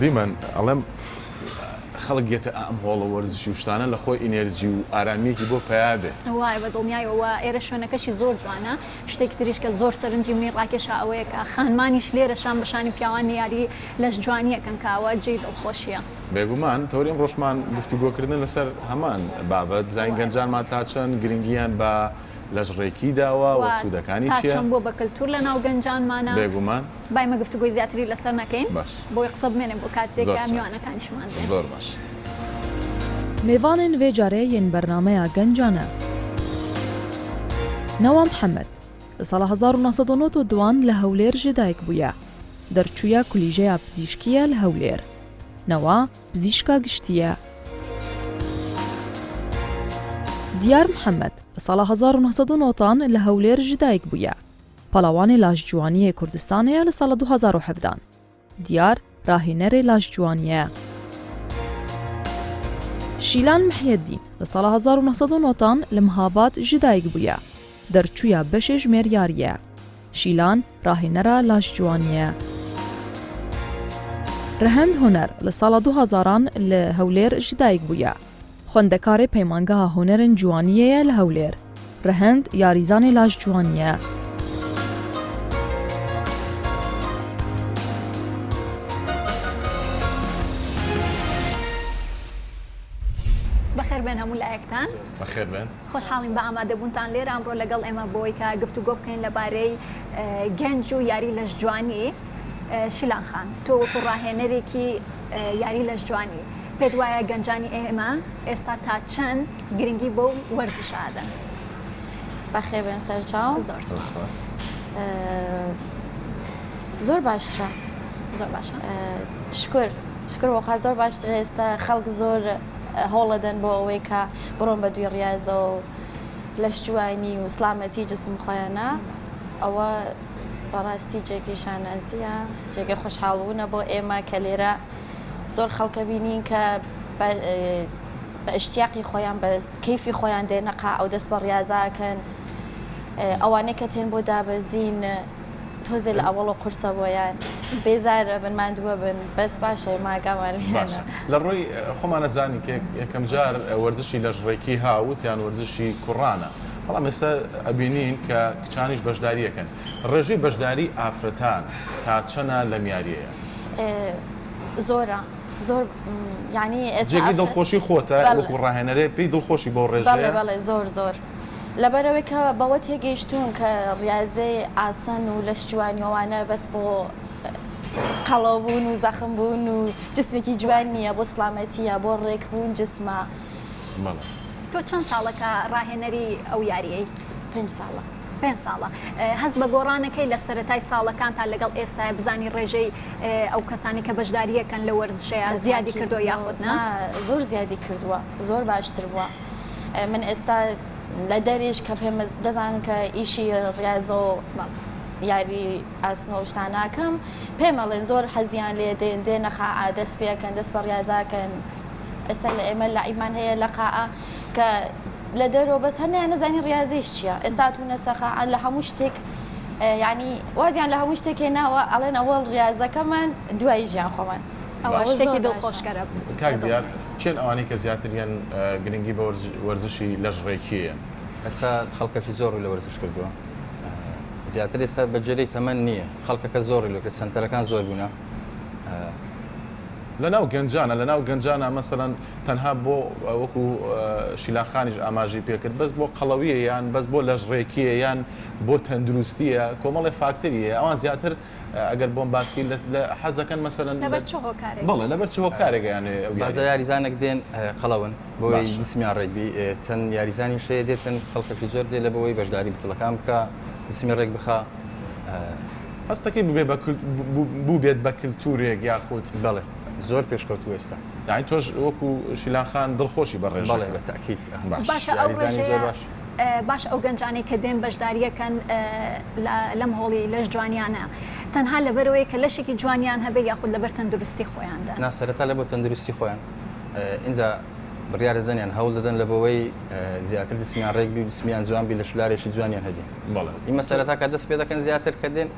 دیمەن ئەڵێم خەڵک یەتە ئەم هۆڵە وەرزشی و شتانە لە خۆی ئینێرجی و ئارامیەکی بۆ پەیا بێ. وایە بە دڵنیایەوە وە ئێرە شوێنەکەشی زۆر جوانە شتێکی تریش کە زۆر سەرنجی منی ڕاکێشا ئەوەیە کە خانمانیش لێرە شان بە شانی پیاوان یاری لەش جوانی ئەکەن کە ئەوە جێی دڵخۆشیە. بێگومان تەوەری ئەمڕۆشمان گفتوگۆکردنە لەسەر هەمان بابەت بزانین وایە. گەنجانمان تا چەند گرنگیان بە لەش ڕێکی داوە و وە سوودەکانی تا چیە؟ چەند بووە بە کەلتور لە ناو گەنجانمانا. بێگومان. با ئێمە گفتوگۆی زیاتری لەسەر نەکەین باش. بۆی قسە بمێنێ بۆ کاتێک زۆر کە چاک. میوانەکانیشمان دێن. زۆر باش. مێڤانên vê carê yên bernameya Gencane. Newa Mihemed, li sala 1992 an li Hewlêr ji dayik bûye. Derçûya Kulîjeya Pizîşkî ye li Hewlêr. Newa pizîşka giştî ye. Diyar Mihemed, li sala 1990 an li Hewlêr ji dayik bûye. Palawanê Laşciwaniyê Kurdistanê ye li sala 2017 an. Diyar rahênerê Laşciwanî ye. Şîlan Mihyedîn li sala 1990 an li Mihabad ji dayik bûye. Derçûya beşê jimêryarî ye. Şîlan rahênera Laşciwanî ye. Rehend Huner li sala 2000 an li Hewlêr ji dayik bûye. Xwendekarê Peymangeha Hunerên Ciwaniyê ye li Hewlêr. Rehend yarîzanê Laşciwanî ye. بەخێر بێن هەموو لایەکتان. بەخێر بێن. خۆشحاڵین بە ئامادەبوونتان لێرە ئەمڕۆ لەگەڵ ئێمە بۆی کە گفتوگۆ بکەین لەبارەی گەنج و یاری لەشجوانی. شیلان خان تۆ وەکو ڕاهێنەرێکی یاری لەشجوانی پێت وایە گەنجانی ئێمە ئێستا تا چەند گرنگی بەو وەرزشە ئەدەن؟ بەخێر بێن سەرچاو. زۆر سوپاس. زۆر باشترە. زۆر باشە. شکر شکر بۆ خوا زۆر باشترە ئێستا خەڵک زۆر هەوڵەدەن بۆ ئەوەی کە بڕۆن بە دووی ڕیازەوە و لەشجوانی و سڵامەتی جسم خۆیانە ئەوە بەڕاستی جێگەی شانازیە جێگەی خۆشحاڵبوونە بۆ ئێمە کە لێرە زۆر خەڵکە بینین کە بە ئشتیاقی خۆیان بە کەیفی خۆیان دێنە قا ئەو دەست بە ڕیازاکەن ئەوانەی کە تێن بۆ دابەزین تۆزێ لە ئەوەڵە قورسە بۆیان بێزارە بن ماندووە بن بەس باشە ماگامان باشە لە ڕووی خۆمانە زانی کە یەکەم جار وەرزشی لەشڕێکی هاوت یان وەرزشی کوڕانە بەڵام ئێستا ئەبینین کە کچانیش بەشداریەکەن ڕێژەی بەشداری ئافرەتان تا چەنە لەم یاریەیە؟ زۆرە زۆر یعنی ئێستا جێگەی دڵخۆشی خۆتە وەکو ڕاهێنەرێ پێی دڵخۆشی بەو ڕێژەیە؟ بەڵێ بەڵێ زۆر زۆر لەبەرئەوەی کە بەوە تێگەیشتوون کە ڕیازەی ئاسان و لەشجوانی ئەوانە بەس بۆ قەڵەو بوون و زەخم بوون و جسمێکی جوان نییە بۆ سڵامەتیە بۆ ڕێک بوون جسمە. بەڵێ. تۆ چەند ساڵە کە ڕاهێنەری ئەو یاریەی؟ پێنج ساڵە. پێنج ساڵە. هەست بە گۆڕانەکەی لە سەرەتای ساڵەکانتا لەگەڵ ئێستایا بزانی ڕێژەی ئەو کەسانەی کە بەشداریەکەن لەو وەرزشەیا زیادی کردووە یاخود نا؟ زۆر زیادی کردووە زۆر باشتر بووە. من ئێستا لە دەریش کە پێم دەزانن کە ئیشی ڕیازە و یاری ئاسن و شتان ناکەم پێم ئەڵێن زۆر حەزیان لێ دێن دێنە قاعە دەست پێکەن دەست بە ڕیازاکەن ئێستا لە ئێمە لەعیبمان هەیە لە قاعە کە لە دەرەوە بەس هەر نەیانەزانی ڕیازیش چییە ئێستا چوونە سەقاعە لە هەموو شتێک یعنی وازیان لە هەموو شتێک هێناوە ئەڵێن ئەوە ڕیازەکەمان دوایی ژیان خۆمان ئەوە شتێکی دڵخۆشکەرە. کاک دیار کێن ئەوانەی کە زیاتر یەن گرنگی بە وەرزشی لەش ڕێکییە؟ ئێستا خەڵکەکی زۆر ڕووی لە وەرزش کردووە زیاتر ئێستا بە جێرەی تەمەن نییە خەڵکەکە زۆر ڕووی لە کرد سەنتەرەکان زۆر بوونە. لەناو گەنجانە لەناو گەنجانە مەسەلەن تەنها بۆ وەکو شیلان خانیش ئاماژەی پێکرد بەس بۆ قەڵەویە یان بەس بۆ لەش ڕێکیە یان بۆ تەندروستیە کۆمەڵێ فاکتەری هەیە ئەوان زیاتر ئەگەر بۆم باسکی حەزەکەن مەسەلەن لەبەر چ هۆکارێک؟ بەڵێ لەبەر چ هۆکارێک یانێ ئەو بازە یاریە؟ یاریزانێک دێن قەڵەون بۆی باشە. جسمیان ڕێک بی چەند یاریزانیش هەیە دێتن خەڵکەکی زۆر دێ لە بۆی بەشداری بتوڵەکان بکا جسمی ڕێک بخا. هەستەکەی ببێ بە بووبێت بە کلتورێک یاخود. بەڵێ زۆر پێشکەوتووە ئێستا. یانی تۆش وەکو شیلان خان دڵخۆشی بە ڕێژەکە؟ بەڵێ بە تەئکید. باش. باشە ئەو یاریزانی زۆر ڕێژەیە باش. باشە ئەو گەنجانەی کە دێن بەشداریەکەن لەم هۆڵی لەش جوانیانە تەنها لەبەرئەوەیە کە لەشێکی جوانیان هەبێ یاخود لەبەر تەندروستی خۆیان دەن؟ نا سەرەتا لەبۆ تەندروستی خۆیان ئینجا بڕیار دەدەن یان هەوڵ دەدەن لەبۆوەی زیاتر جسمیان ڕێک بی و جسمیان جوان بی لەشولارێکی جوانیان هەبی. بەڵێ. ئیمە سەرەتا کە دەست پێ دەکەن زیاتر کە دێن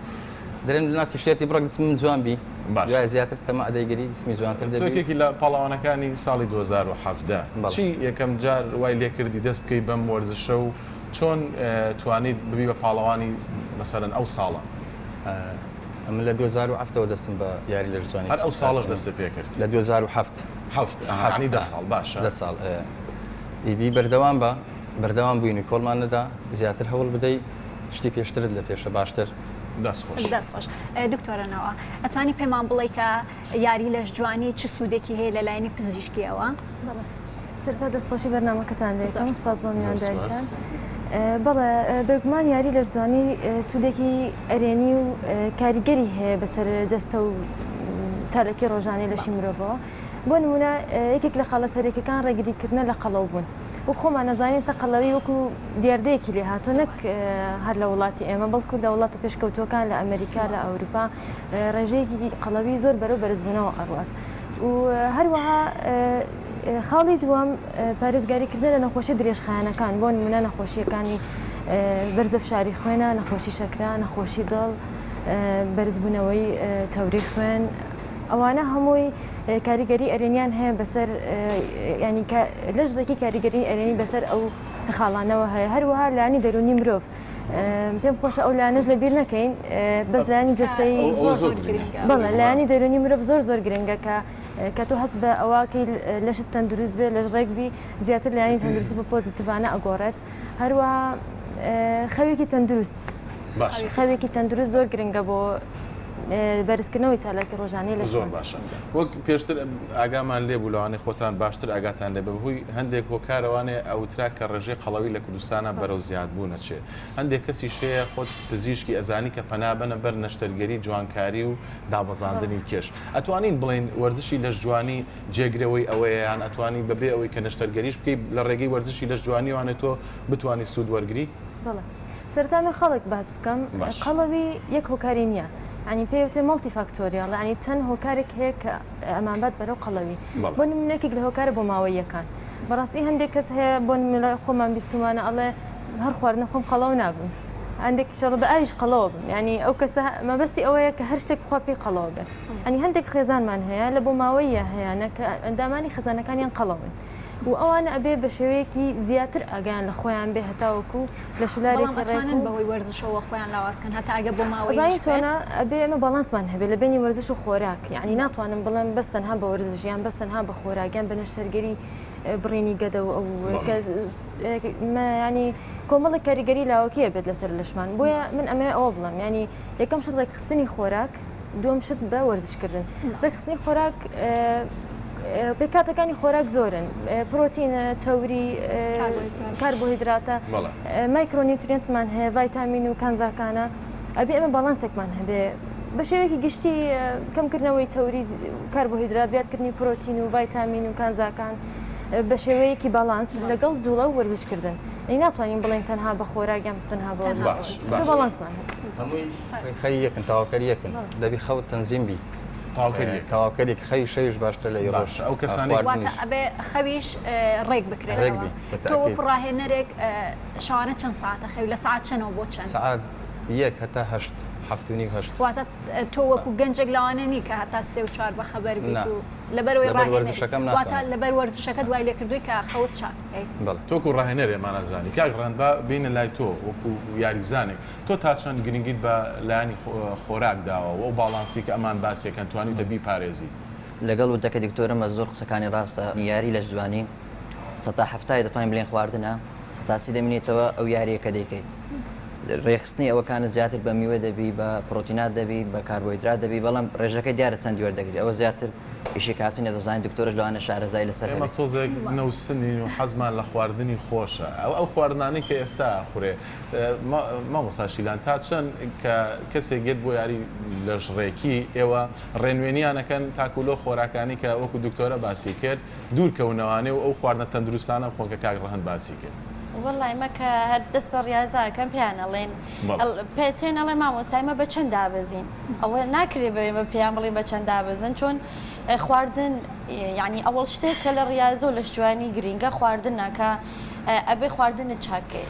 دەرێن لەناو تیشێرتی بڕەک جسمم جوان بی. باشە. دوای زیاتر تەماع دەیگری جسمی جوانتر تۆ دەبی. یەکێکی لە پاڵەوانەکانی ساڵی 2017 بەڵێ. چی یەکەم جار وای لێکردی دەست بکەی بەم وەرزشە و چۆن توانیت ببی بە پاڵەوانی مەسەلەن ئەو ساڵە؟ ئەمن لە 2007 ەوە دەستم بە یاری لەشجوانی هەر ئەو کرد ساڵەش ئاسن. دەستت پێ کرد؟ لە 2007. حەفت ئەها یانی دە ساڵ باشە. دە ساڵ ئێ. ئیدی بەردەوام بە بەردەوام بووین و کۆڵمان نەدا زیاتر هەوڵ بدەی شتی پێشترت لە پێشە باشتر. دەست خۆش. دەست خۆش دکتۆرە نەوا ئەتوانی پێمان بڵێی کە یاری لەشجوانی چ سوودێکی هەیە لە لایەنی پزیشکیەوە؟ بەڵێ سەرەتا دەستخۆشی بەرنامەکەتان دەکەم زۆر سپاس بۆ زۆر سپاس. میوانداریتان. بەڵێ بێگومان یاری لەشجوانی سوودێکی ئەرێنی و کاریگەری هەیە بەسەر جەستە و چالاکی ڕۆژانەی لەشی مرۆڤەوە. بۆ نمونە یەکێک لە خاڵە سەرەکیەکان ڕێگریکردنە لە قەڵەوبوون. وەک خۆمان ئەزانین ئێستا قەڵەوی وەکو دیاردەیەکی لێ هاتووە نەک هەر لە وڵاتی ئێمە بەڵکو لە وڵاتە پێشکەوتووەکان لە ئەمریکا لە ئەوروپا ڕێژەیەکی قەڵەوی زۆر بەرەو بەرزبوونەوە ئەڕوات و هەروەها خاڵی دووەم پارێزگاریکردنە لە نەخۆشی درێژخایەنەکان بۆ نمونە نەخۆشیەکانی بەرزە فشاری خوێنە نەخۆشی شەکرە نەخۆشی دڵ بەرزبوونەوەی چەوری خوێن ئەوانە هەمووی کاریگەری ئەرێنیان هەیە بەسەر ینی لەش ڕێکی کاریگەری ئەرێنی بەسەر ئەو خاڵانەوە هەیە هەروەها لانی دەرونی مرۆڤ پێم خۆشە ئەو لایەنەش لەبیر نەکەین بەس لایەنی جەستەیی زۆر زۆر گرنگە. بەڵێ لایەنی دەرونی مرۆڤ زۆر زۆر گرنگە کە کە تۆ هەست بە ئەوەکەی لەشت تەندروست بێ لەش ڕێک بی زیاتر لایەنی تەندروستی بە positive انە ئەگۆڕێت هەروەها خەوێکی تەندروست باشە خەوێکی تەندروست زۆر گرنگە بۆ بەرزکردنەوەی چالاکی ڕۆژانەی لەش زۆر باشە وەک پێشتر ئاگامان لێ بوو لەوانەیە خۆتان باشتر ئاگاتان لێ بێ بەهۆی هەندێک هۆکارەوانێ ئەوترا کە ڕێژەی قەڵەوی لە کوردستانا بەرەو زیادبوون ئەچێ هەندێک کەسیش هەیە خۆت پزیشکی ئەزانی کە پەنا بەنە بەر نەشتەرگەری جوانکاری و دابەزاندنی کێش ئەتوانین بڵێین وەرزشی لەشجوانی جێگرەوەی ئەوەیە یان ئەتوانی بەبێ ئەوەی کە نەشتەرگەریش بکەی لە ڕێگەی وەرزشی لەشجوانیەوانێ تۆ بتوانی سوود وەرگری؟ بەڵێ سەرەتا من خەڵک باس بکەم باش. قەڵەوی یەک هۆکاری نییە یانی پێی وترێ multifactorial یانی چەند هۆکارێک هەیە کە ئەمانبات بەرەو قەڵەوی بەڵێ. بۆ نمونە یەکێک لە هۆکارە بۆماوەییەکان بەڕاستی هەندێک کەس هەیە بۆ نمونە خۆمان بیستومانە ئەڵێ هەر خواردنە خۆم قەڵەو نابم هەندێکیش ئەڵێ بە ئاویش قەڵەوە بم یانی ئەو کەسە مەبەستی ئەوەیە کە هەر شتێک بخوا پێی قەڵەوە بێ یانی هەندێک خێزانمان هەیە لە بۆماوەییە هەیانە کە ئەندامانی خێزانەکانیان قەڵەون و ئەوانە ئەبێ بە شێوەیەکی زیاتر ئاگایان لە خۆیان بێ هەتاوەکو لە بەڵام شولارێکی ڕێک ئەتوانن و بەهۆی وەرزشەوە خۆیان لاواز کەن هەتا ئەگەر بۆ ئەزانی ماوەییش بێت؟ چۆنە ئەبێ ئێمە باڵانسمان هەبێ لە بەینی وەرزش و خۆراک یانی ناتوانم بڵێم بەس تەنها بە وەرزش یان بەس تەنها بە خۆراک یان بە نەشتەرگەری بڕینی گەدە و ئەو کە ینی کۆمەڵێک کاریگەری لاوەکی ئەبێت لەسەر لەشمان بۆیە من ئەمەوێ ئەوە بڵێم ینی یەکەم شت ڕێکخستنی خۆراک دووەم شت بە وەرزشکردن ڕێکخستنی خۆراک پێکهاتەکانی خۆراک زۆرن پرۆتینە چەوری کاربۆهیدراتە micronutrient مان هەیە ڤایتامین و کانزاکانە ئەبێ ئێمە باڵانسێکمان هەبێ بە شێوەیەکی گشتی کەمکردنەوەی چەوری کاربۆهیدرات زیادکردنی پرۆتین و ڤایتامین و کانزاکان بە شێوەیەکی باڵانس لەگەڵ جوڵە و وەرزشکردن ئەی ناتوانین بڵێین تەنها بە خۆراک یان تەنها بە وەرزش باڵانسمان هەبێ هەمووی ڕێکخەری یەکن تەواوکەری یەکن دەبی خەوت تەنزیم بی تەواوکەری یەکن تەواوکەری یەک خەوی شەویش باشترە لە ئی ڕۆژ باشە ئەو کەسانەی واتە ئەبێ خەویش ڕێک بکرێتەوە ڕێک بی بە تۆ تەئکید. وەکو ڕاهێنەرێک شەوانە چەند سەعاتە خەوی لە سەعات چەنەوە بۆ چەند؟ سەعات یەک هەتا هەشت هەفت و نیو هەشت. واتە تۆ وەکو گەنجێک لەوانە نی کە هەتا سێ و چوار بەخەبەر بیت نا و لەبەرئەوەی لەبەر ڕاهێنەری وەرزشەکەم واتە ناتوانم. لەبەر وەرزشەکەت وای لێکردووی کە خەوت چاک بکەیت. بەڵێ. تۆ وەکو ڕاهێنەر ئێمە نازانی کاک ڕەهەند با بێینە لای تۆ وەکو یاریزانێک تۆ تا چەند گرنگیت بە لایەنی خۆراک داوە و ئەو باڵانسی کە ئەمان باسی ئەکەن توانیوتە بیپارێزیت؟ لەگەڵ وتەکەی دکتۆرم زۆر قسەکانی ڕاستە یاری لەشجوانی سەتا حەفتای دەتوانین بلێن خواردنە سەتا سی دەمینێتەوە ئەو یاریە کە دەیکەی ڕێکخستنی ئەوەکانە زیاتر بە میوە دەبی بە پرۆتینات دەبی بە کاربۆهیدرات دەبی بەڵام ڕێژەکەی دیارە چەندی وەردەگری ئەوە زیاتر ئیشی کاپتنە دەزانین دکتۆرش لەوانە شارەزای لەسەر ئێمە هەبێ. تۆزێک نەوسنین و حەزمان لە خواردنی خۆشە ئەو ئەو خواردنانەی کە ئێستا ئەخورێ مامۆستا شیلان تا چەند کە کەسێک یەت بۆ یاری لەشڕێکی ئێوە ڕێنوێنیان ئەکەن تاکو لەو خۆراکانی کە وەکو دکتۆرە باسی کرد دوور کەونەوانێ و ئەو خواردنە تەندروستانە بخۆن کە کاک ڕەهەند باسی کرد. وەڵا ئێمە کە هەر دەست بە ڕیازە ئەکەن پێیان ئەڵێن پێ تێن ئەڵێن مامۆستا ئێمە بە چەند دابەزین ئەوە ناکرێ بە ئێمە پێیان بڵێن بە چەند دابەزن چۆن خواردن یعنی ئەوەڵ شتێک کە لە ڕیازە و لەشجوانی گرینگە خواردنە کە ئەبێ خواردنت چاک کەی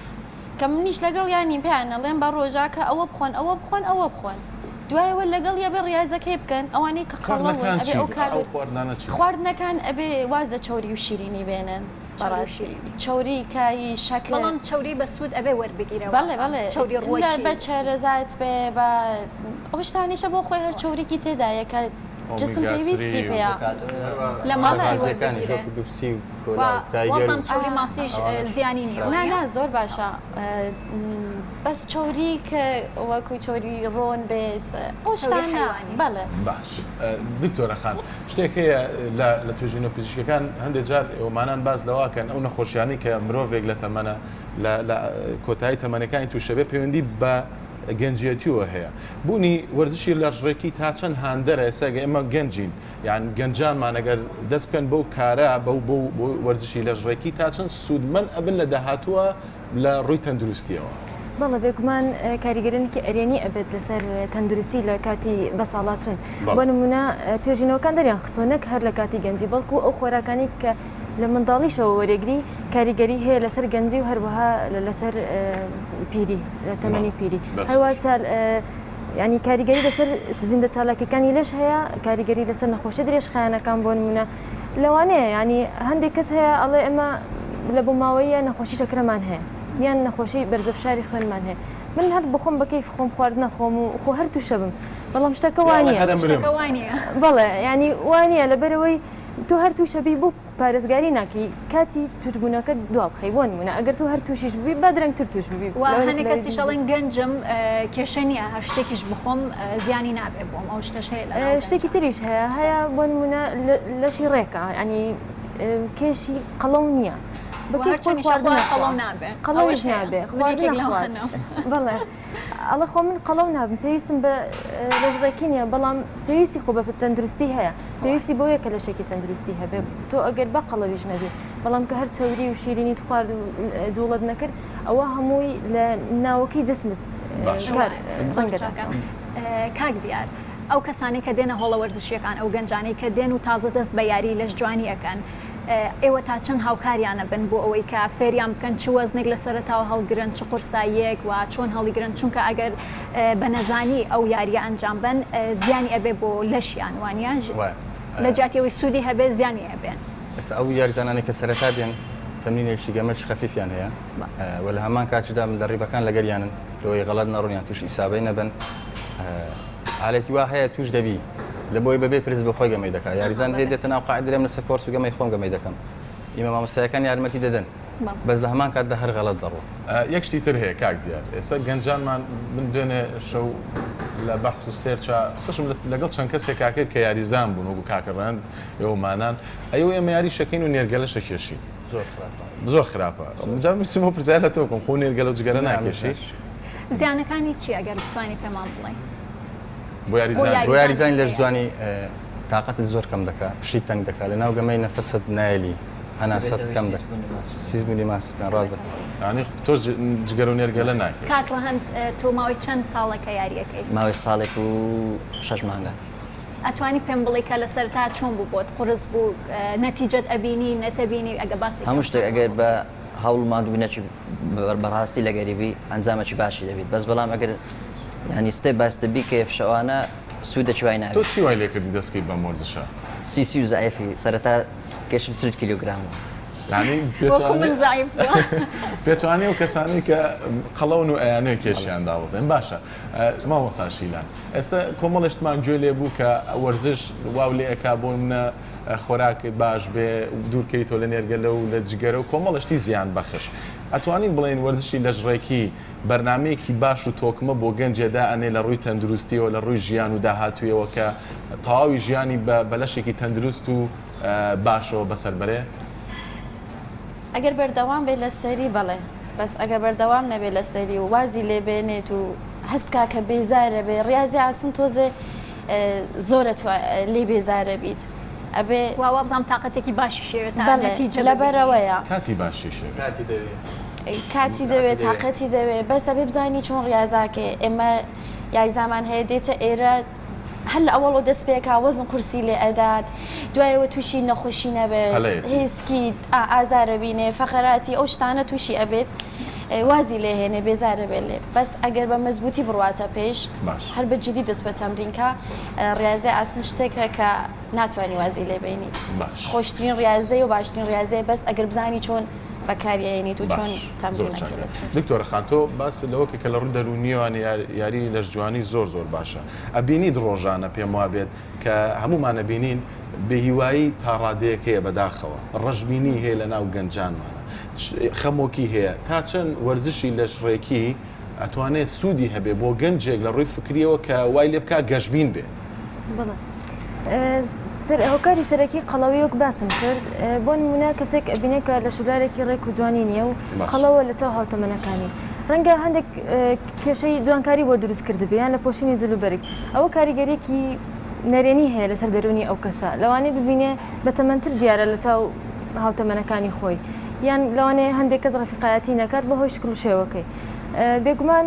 کە منیش لەگەڵیان نیم پێیان ئەڵێم بە ڕۆژا کە ئەوە بخۆن ئەوە بخۆن ئەوە بخۆن. دوایەوە لەگەڵ یەبێ ڕیازەکەی بکەن ئەوانەی کە قەڵەون خواردنەکان ئەبێ چین؟ ئەو کار ئەو خواردنانە چین؟ خواردنەکان ئەبێ واز لە چەوری و شیرینی بێنن بەڕاستی چەوری کایی شەکر بەڵام چەوری بە سوود ئەبێ وەربگیرێ بەڵێ بەڵێ چەوری لە ڕووەکی بە چەرەزات بێ بە ئەو شتانیشە بۆ خۆی هەر چەوریکی تێدایە کە جسم ئۆمیگا پێویستی سری و پێیە لە ماسی غازیەکانیش وەربگیرێ وەکو بپسی و کۆلا و تایگەر وابزانم و چەوری ماسیش ئەوانەش زیانی نییە نا وانیە؟ نا زۆر باشە بەس چەوری کە وەکو چەوری ڕۆن بێت ئەو چەوری شتانە حەیوانی. بەڵێ. باش دکتۆرە خان شتێک هەیە لە لە توێژینەوە پزیشکەکان هەندێک جار ئێوەمانان باس لەوە کەن ئەو نەخۆشیانەی کە مرۆڤێک لە تەمەنە لە لە کۆتایی تەمەنەکانی تووشەبێ پەیوەندی بە گەنجیەتیەوە هەیە بوونی وەرزشی لەشڕێکی تا چەند هاندەرە ئێستا گە ئێمە گەنجین یان گەنجانمان ئەگەر دەست بکەن بەو کارە بەو بەو وەرزشی لەشڕێکی تا چەند سوودمەند ئەبن لە داهاتووە لە ڕووی تەندروستیەوە؟ بەڵێ بێگومان کاریگەریی ئەرێنی ئەبێت لەسەر تەندروستی لە کاتی بەساڵاچوون. بۆ نمونە توێژینەوەکان دەریان خستووە نەک هەر لە کاتی گەنجی بەڵکو ئەو خۆراکانی کە لە منداڵیشەوە وەرێگری کاریگەری هەیە لەسەر گەنجی و هەروەها لەسەر پیری لە تەمەنی پیری هەروە ینی کاریگەری لەسەر زیندە چالاکیەکانی لەش هەیە کاریگەری لەسەر نەخۆشی درێژخایەنەکان بۆ نمونە لەوانەیە ینی هەندێک کەس هەیە ئەڵێ ئێمە لە بۆ ماوەیە نەخۆشی شەکرەمان هەیە یان نەخۆشی بەرزەفشاری خوێنمان هەیە من هەر بخۆم بە کەیف خۆم خواردنە خۆم و خۆ هەر تووشە بم بەڵام شتەکە وانە بەڵێ ینی وانە لەبەرەوەی تۆ هەر تووشەبی بۆ پارێزگاری ناکەی کاتی توشبوونەکەت دوا بخەی بۆ نمونە ئەگەر تۆ هەر توشیش ببی با درەنگتر توش ببی و هەنێک کەسیش ئەڵێن گەنجم کێشە نییە هەر شتێکیش بخۆم زیانی نابێ بۆم ئەو شتەش هەیە لە ناو شتێکی گەنجان. تریش هەیە هەیە بۆ نمونە لەشی ڕێکە ینی کێشی قەڵەو نییە و بە کەیف خۆی هەرچەندیشە خواردن خوار ئەخوا قەڵەو نابێ قەڵەویش ئەوەش هەیە نابێ من یەکێک خواردن ئەخوات لەوانەم. بەڵێ ئەڵێ خۆ من قەڵەو نابم پێویستم بە لەشڕێکی نییە بەڵام پێویستی خۆ بە تەندروستی هەیە پێویستی بەوەیە کە لەشێکی تەندروستی هەبێ تۆ ئەگەر بە قەڵەویش نەبی بەڵام کە هەر چەوری و شیرینیت خوارد و جوڵەت نەکرد ئەوە هەمووی لە ناوەکەی جسمت کار زۆر چاکە کاک دیار ئەو کەسانەی کە دێنە هۆڵە وەرزشیەکان ئەو گەنجانەی کە دێن و تازە دەست بە یاری لەشجوانی ئەکەن ئێوە تا چەند هاوکاریان ئەبن بۆ ئەوەی کە فێریان بکەن چ وەزنێک لە سەرەتاوە هەڵگرن چ قورساییەک و چۆن هەڵیگرن چونکە ئەگەر بە نەزانی ئەو یاریە ئەنجام بەن زیانی ئەبێ بۆ لەشیان وانە لە جیاتی ئەوەی سوودی هەبێ زیانی ئەبێ. ئێستا ئەو یاریزانانەی کە سەرەتا دێن تەمرینێکی گەمەکی خەفیفیان هەیە و لە هەمان کاتیشدا مدەڕیبەکان لەگەریانن لەوەی غەڵەت نەڕۆن یان تووش ئیسابەی نەبن حالێکی وا هەیە توش دەبی لە بۆی بەبێ پرس بۆ خۆی گەمەی دەکات یاریزان هەیە دێتە ناو قاعدە دەرێم لەسەر کۆرس و گەمەی خۆم گەمەی دەکەم ئیمە مامۆستایەکان یارمەتی دەدەن بەس لە هەمان کاتدا هەر غەڵەت دەڕۆ. یەک شتی تر هەیە کاک دیار ئێستا گەنجانمان من دوێنێ شەو لە بەحس و search ا قسەشم لەگەڵ چەند کەسێکا کرد کە یاریزان بوون وەکو کاکە ڕەند ئێوەمانان ئەیوە ئێمە یاری شەکەین و نێرگەلەشە کێشین زۆر خراپە زۆر خراپە جا ویستم ئەو پرسیارە لە تۆ بکەم خۆ نێرگەلە و جگەرە ناکێشی؟ زیانەکانی چیە گەر بتوانی پێمان بڵێی؟ بۆ یاریزان بۆ یاریزانی لەشجوانی تاقەتت زۆر کەم دەکا پشیت تەنگ دەکا لە ناو گەمەی نەفەست نایەلی هەناسەت کەم دەکا سیزبوونی ماسولکان ڕاست دەکا. یانی تۆش جگەرە و نێرگەلە ناکێشی؟ کاک ڕەهەند تۆ ماوەی چەند ساڵە کە یاریەکەی؟ ماوەی ساڵێک و شەش مانگە. ئەتوانی پێم بڵێی کە لە سەرەتا چۆن بوو بۆت قورس بوو نەتیجەت ئەبینی نەتەبینی ئەگە باسێکی هەموو شتێک ئەگەر بە هەوڵ و ماندووبوونێکی بەڕاستی لەگەری بی ئەنجامێکی باشی دەبیت بەس بەڵام ئەگەر یانی step by step بیکەیە شەوانە سوودێکی وای تۆ نابێت. چی وای لێکردی دەست کەی بەم وەرزشە؟ سیسی و زەعیفی سەرەتا کێشم 40 کیلۆگرام بوو. یانی وەکو من زەعیف بووە. پێچەوانەی ئەو کەسانەی کە قەڵەون و ئەیانەوێ کێشیان دابەزێن باشە مامۆستا شیلان ئێستا کۆمەڵێ شتمان گوێ لێ بوو کە وەرزش واو لێ ئەکا بۆ نمونە خۆراکت باش بێ دوورکەیتەوە لە نێرگەلە و لە جگەرە و کۆمەڵێ شتی زیان بەخش ئەتوانین بڵێین وەرزشی لەشڕێکی بەرنامەیەکی باش و تۆکمە بۆ گەنجێ دائەنێ لە ڕووی تەندروستیەوە لە ڕووی ژیان و داهاتوویەوە کە تەواوی ژیانی بە بە لەشێکی تەندروست و باشەوە بەسەر بەرێ؟ ئەگەر بەردەوام بێت لەسەری بەڵێ بەس ئەگەر بەردەوام نەبێت لەسەری و وازی لێ بێنێت و هەست کا کە بێزارە بێ ڕاضی ئاسن تۆزێ زۆرە لێ بێزارە بیت ئەبێ وا وابزانم تاقەتێکی باشیش ئەوێت تا بەڵێ نەتیجە ببینی. لەبەرئەوەیە کاتی باشیش ئەوێ. کاتی دەوێ. کاتی دەوێ تاقەتی دەوێ بەس ئەبێ بزانی چۆن ڕاضاکەی ئێمە یاریزانمان هەیە دێتە ئێرە هەر لە ئەوەڵەوە دەست پێکا وەزن قورسی لێ ئەدات دوایەوە تووشی نەخۆشی نەبێت پەلەیەتی. هێسکی ئازارە بینێ فەقەراتی ئەو شتانە تووشی ئەبێت. وازی لێ هێنێ بێزارە بێ لێ بەس ئەگەر بە مەزبوتی بڕواتە پێش باش. هەر بە جدی دەست بە تەمرین کا ڕیازەی ئاسن شتێکە کە ناتوانی وازی لێ بێنیت باش. خۆشترین ڕیازەیە و باشترین ڕیازەیە بەس ئەگەر بزانی چۆن بەکاری ئەیەنیت و چۆن باش زۆر تەمرینەکەی چاکە لەسەر. دکتۆرە خان تۆ باست لەوە کرد کە لە ڕووی دەروونیەوە یاری لەشجوانی زۆر زۆر باشە ئەبینیت ڕۆژانە پێم وابێت کە هەموومان ئەبینین بێهیوایی تا ڕادەیەک هەیە بەداخەوە ڕەشبینی هەیە لە ناو گەنجانمانە خەمۆکی هەیە تا چەند وەرزشی لەشڕێکی ئەتوانێ سوودی هەبێ بۆ گەنجێک لە ڕووی فکریەوە کە وای لێ بکا گەشبین بێ؟ بەڵێ هۆکاری سەرەکی قەڵەوی وەک باسم کرد بۆ نمونە کەسێک ئەبینێ کە لە شولارێکی ڕێک و جوانی نییە و قەڵەوە لە چاو هاوتەمەنەکانی ڕەنگە هەندێک کێشەی جوانکاری بۆ دروست کردبێ یان لە پۆشینی جلوبەرگ ئەوە کاریگەریەکی نەرێنی هەیە لەسەر دەروونی ئەو کەسە لەوانەیە ببینێ بەتەمەنتر دیارە لە چاو هاوتەمەنەکانی خۆی یان لەوانەیە هەندێک کەس ڕەفیقایەتی نەکات بەهۆی شکل و شێوەکەی بێگومان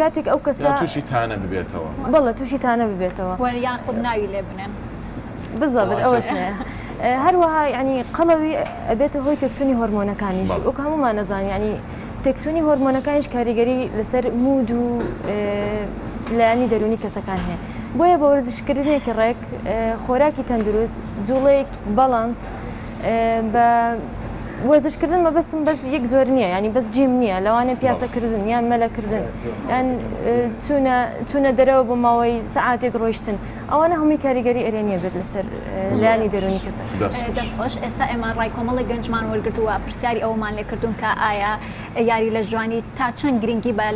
کاتێک ئەو کەسە یان تووشی تانە ببێتەوە. بەڵێ تووشی تانە ببێتەوە. وە یاخود ناوی لێ بنێن. بالضبط ئەوەش هەیە. هەروەها یانی قەڵەوی ئەبێتە هۆی تێکچوونی هۆرمۆنەکانیش وەک هەموومان ئەزانین یانی تێکچوونی هۆرمۆنەکانیش کاریگەری لەسەر mood و لایەنی دەروونی کەسەکان هەیە بۆیە بە وەرزشکردنێکی ڕێک خۆراکی تەندروست جوڵەیەک باڵانس بە وەرزشکردن مەبەستم بەس یەک جۆر نییە ینی بەس gym نییە لەوانەیە پیاسەکردن یان مەلەکردن یان چوونە چوونە دەرەوە بۆ ماوەی سەعاتێک ڕۆیشتن ئەوانە هەمووی کاریگەری ئەرێنیە بێت لەسەر لایەنی دەروونی کەسەکە. دەست خۆش ئێستا ئێمە ڕای کۆمەڵێک گەنجمان وەرگرتووە پرسیاری ئەوەمان لێکردوون کە ئایا یاری لەشجوانی تا چەند گرنگی بە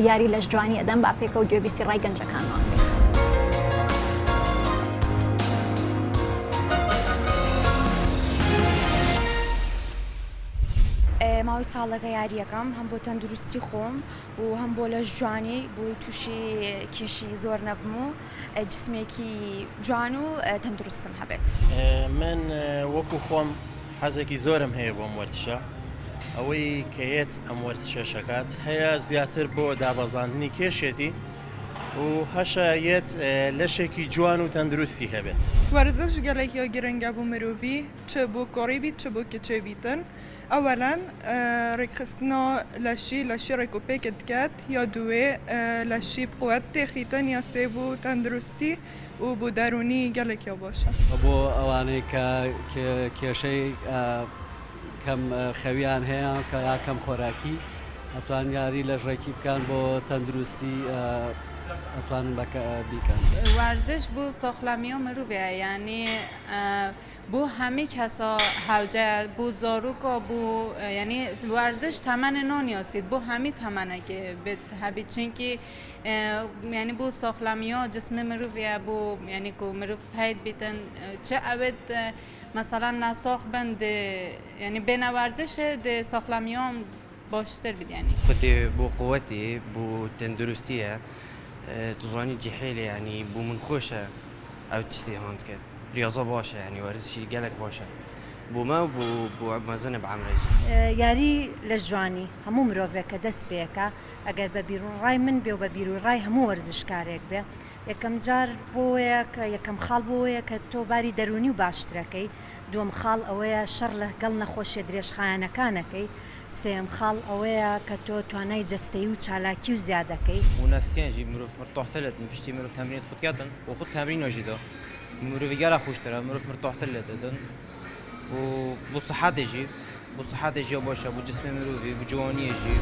یاری لەشجوانی ئەدەن با پێکەوە گوێبیستی ڕای گەنجەکانمان بین. ماوەی ساڵێکە یاریەکەم هەم بۆ تەندروستی خۆم و هەم بۆ لەش جوانی بۆی تووشی کێشی زۆر نەبم و جسمێکی جوان و تەندروستم هەبێت. من وەکو خۆم حەزێکی زۆرم هەیە بۆم وەرزشە ئەوەی کە یەت ئەم وەرزشەشەکات هەیە زیاتر بۆ دابەزاندنی کێشێتی و هەشە یەت لەشێکی جوان و تەندروستی هەبێت. وەرزش گەلێکی گرنگە بۆ مرۆڤی چ بۆ کوڕی بیت چ بۆ کچێ بیتن ئەوەلەن ڕێکخستنا لەشی لەشی ڕێک و پێک دکەت یا دوێ لەشی بقوەت تێخیتن یا سێ بۆ تەندروستی و بۆ دەرونی گەلێک یا باشە. بۆ ئەوانەی کە کێشەی کەم خەویان هەیە یا کەم خۆراکی ئەتوان یاری لەش ڕێکی بکەن بۆ تەندروستی ئەتوانن بیکەن. وەرزش بۆ ساخلامییا مروڤە یانی بۆ هەمی کەسا هەوجە بۆ زاروکا بۆ یانی وەرزش تەمەن نانیاسید بۆ هەمی تەمەنەکێ بێت هەبی چونکی یانی بۆ ساخلامییا جسم مروڤە بۆ یانی کو مروڤ پەید بیتن چ ئەوێت مەسەلەن نەساخ بن دێ یانی بێنە وەرزش دێ ساخلامیام باشتر بیت یانی. خوتێ بۆ قوەتێ بۆ تەندروستیە توزانی جحێلێ یانی بۆ من خۆشە ئەو تشتێ هان دکەت ریاضە باشە یانی وەرزشی گەلەک باشە بۆ مە و بۆ بۆ مەزنە بە عەمرێ ژی. یاری لەشجوانی هەموو مرۆڤێک کە دەست پێکا ئەگەر بە بیروڕای من بێ و بە بیروڕای هەموو وەرزشکارێک بێ یەکەم جار بۆوەیە کە یەکەم خاڵ بۆوەیە کە تۆ باری دەروونی و باشترەکەی، دووەم خاڵ ئەوەیە شەڕ لە گەڵ نەخۆشیە درێژخایەنەکانەکەی، سێیەم خاڵ ئەوەیە کە تۆ توانای جەستەیی و چالاکی و زیادەکەی. و نەفسیەن ژی مرۆڤ مرتاحتر لێتن پشتی مرۆڤ تەمرینت خود کەتن و خود تەمرینۆ ژی دا مرۆڤ گەلە خوشترە مرۆڤ مرتاحتر لێت دن و بۆ سحەتێ ژی بۆ سحەتێ ژی باشە بۆ جسمی مرۆڤی بۆ جوانیێ ژی.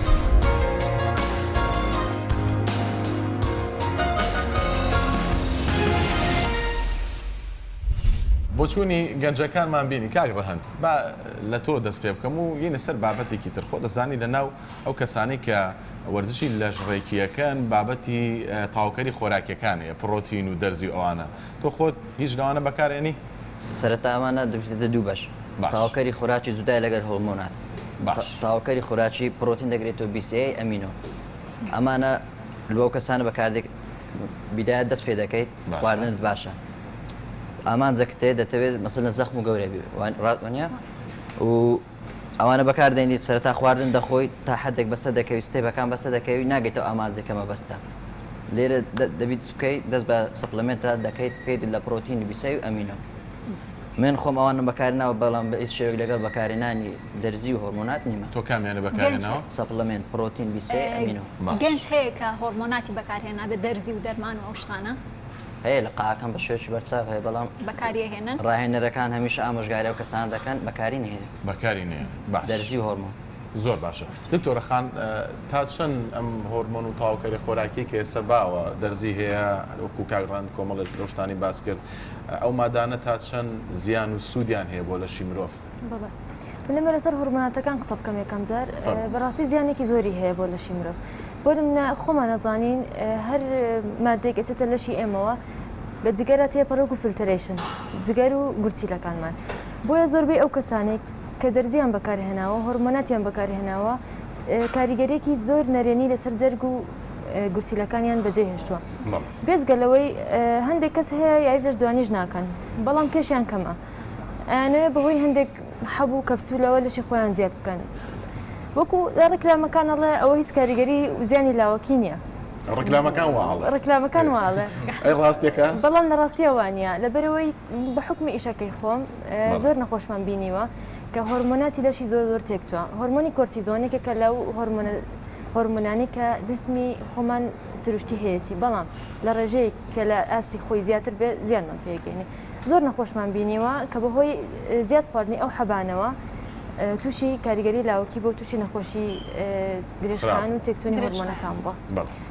بۆچوونی گەنجەکانمان بینی کاک ڕەهەند با لە تۆ دەست پێ بکەم و یینە سەر بابەتێکی تر خۆ دەزانی لە ناو ئەو کەسانەی کە وەرزشی لەشڕێکییەکەن بابەتی تەواوکەری خۆراکیەکان هەیە پڕۆتین و دەرزی و ئەوانە تۆ خۆت هیچ لەوانە بەکارئێنی؟ سەرەتا ئەمانە دەبێتە دوو بەش باش. تەواوکەری خۆراکی جودایە لەگەر هۆرمۆنات باش. تەواوکەری خۆراکی پڕۆتین دەگرێتەوە BCAA amino ئەمانە لۆ ئەو کەسانە بەکاردێت بیدایەت دەست پێ دەکەیت باشە. خواردنت باشە ئامانجەکت هەیە دەتەوێت مەسەلەن زەخم و گەورە بی وانیە و ئەوانە بەکار دێنیت سەرەتا خواردن دەخۆیت تا حدێک بەسەر دەکەوی step ەکان بەسەر دەکەوی ناگەیتەوە ئامانجێک کە مەبەستە لێرە دەبیت چ بکەیت دەست بە supplement ە دەکەیت پێیت لە پرۆتین بیسای و amino. من خۆم ئەوانم بەکارناوە بەڵام بە هیچ شێوەیەک لەگەڵ بەکارهێنانی دەرزی و هۆرمۆنات نیمە. تۆ کامیانت بەکارهێناوە؟ supplement، پرۆتین، بی سێ، ئەمینۆ. گەنج هەیە کە هۆرمۆناتی بەکارهێنابێت دەرزی و دەرمان و ئەو شتانە؟ هەیە لە قاعەکان بە شێوەیەکی بەرچاو هەیە بەڵام بەکاری ئەهێنن؟ ڕاهێنەرەکان هەمیشە ئامۆژگاری ئەو کەسانە دەکەن بەکاری نەهێنن. بەکاری نەهێنن باش. دەرزی و هۆرمۆن. زۆر باشە دکتۆرە خان تا چەند ئەم هۆرمۆن و تەواوکەری خۆراکی کە ئێستا باوە دەرزی هەیە وەکو کاک ڕەند کۆمەڵێک لەو شتانی باس کرد ئەو مادانە تا چەند زیان و سوودیان هەیە بۆ لەشی مرۆڤ؟ بەڵێ من لەمە لەسەر هۆرمۆناتەکان قسە بکەم یەکەم جار بەڕاستی زیانێکی زۆری هەیە بۆ لەشی مرۆڤ بۆ نمونە خۆمان ئەزانین هەر مادەیەک ئەچێتە لەشی ئێمەوە بە جگەرە تێپەڕێک و filtration جگەر و گورچیلەکانمان بۆیە زۆربەی ئەو کەسانێک کە دەرزیان بەکارهێناوە هۆرمۆناتیان بەکارهێناوە کاریگەریەکی زۆر نەرێنی لەسەر جەرگ و گورچیلەکانیان بەجێ هێشتووە بێجگە لەوەی هەندێک کەس هەیە یاری لەشجوانیش ناکەن بەڵام کێشیان کەمە ئەیانەوێ بەهۆی هەندێک حەب و کەپسولەوە لەشی خۆیان زیاد بکەن وەکو لە ڕیکلامەکان ئەڵێ ئەوە هیچ کاریگەری و زیانی لاوەکی نییە. ڕیکلامەکان وا ئەڵێ. ڕیکلامەکان وا ئەڵێ. ئەی ڕاستیەکان؟ بەڵام لە ڕاستیە وا نییە لەبەرئەوەی بە حوکمی ئیشەکەی خۆم زۆر نەخۆشمان بینیوە کە هۆرمۆناتی لەشی زۆر زۆر تێکچووە هۆرمۆنی کۆرتیزۆن یەکێکە لەو هۆرمۆنە هۆرمۆنانەی کە جسمی خۆمان سروشتی هەیەتی بەڵام لە ڕێژەیەک کە لە ئاستی خۆی زیاتر بێت زیانمان پێگەینێ زۆر نەخۆشمان بینیوە کە بەهۆی زیاد خواردنی ئەو حەبانەوە تووشی کاریگەری لاوەکی بۆ تووشی نەخۆشی درێژخایەن و تێکچوونی هۆرمۆنەکان بووە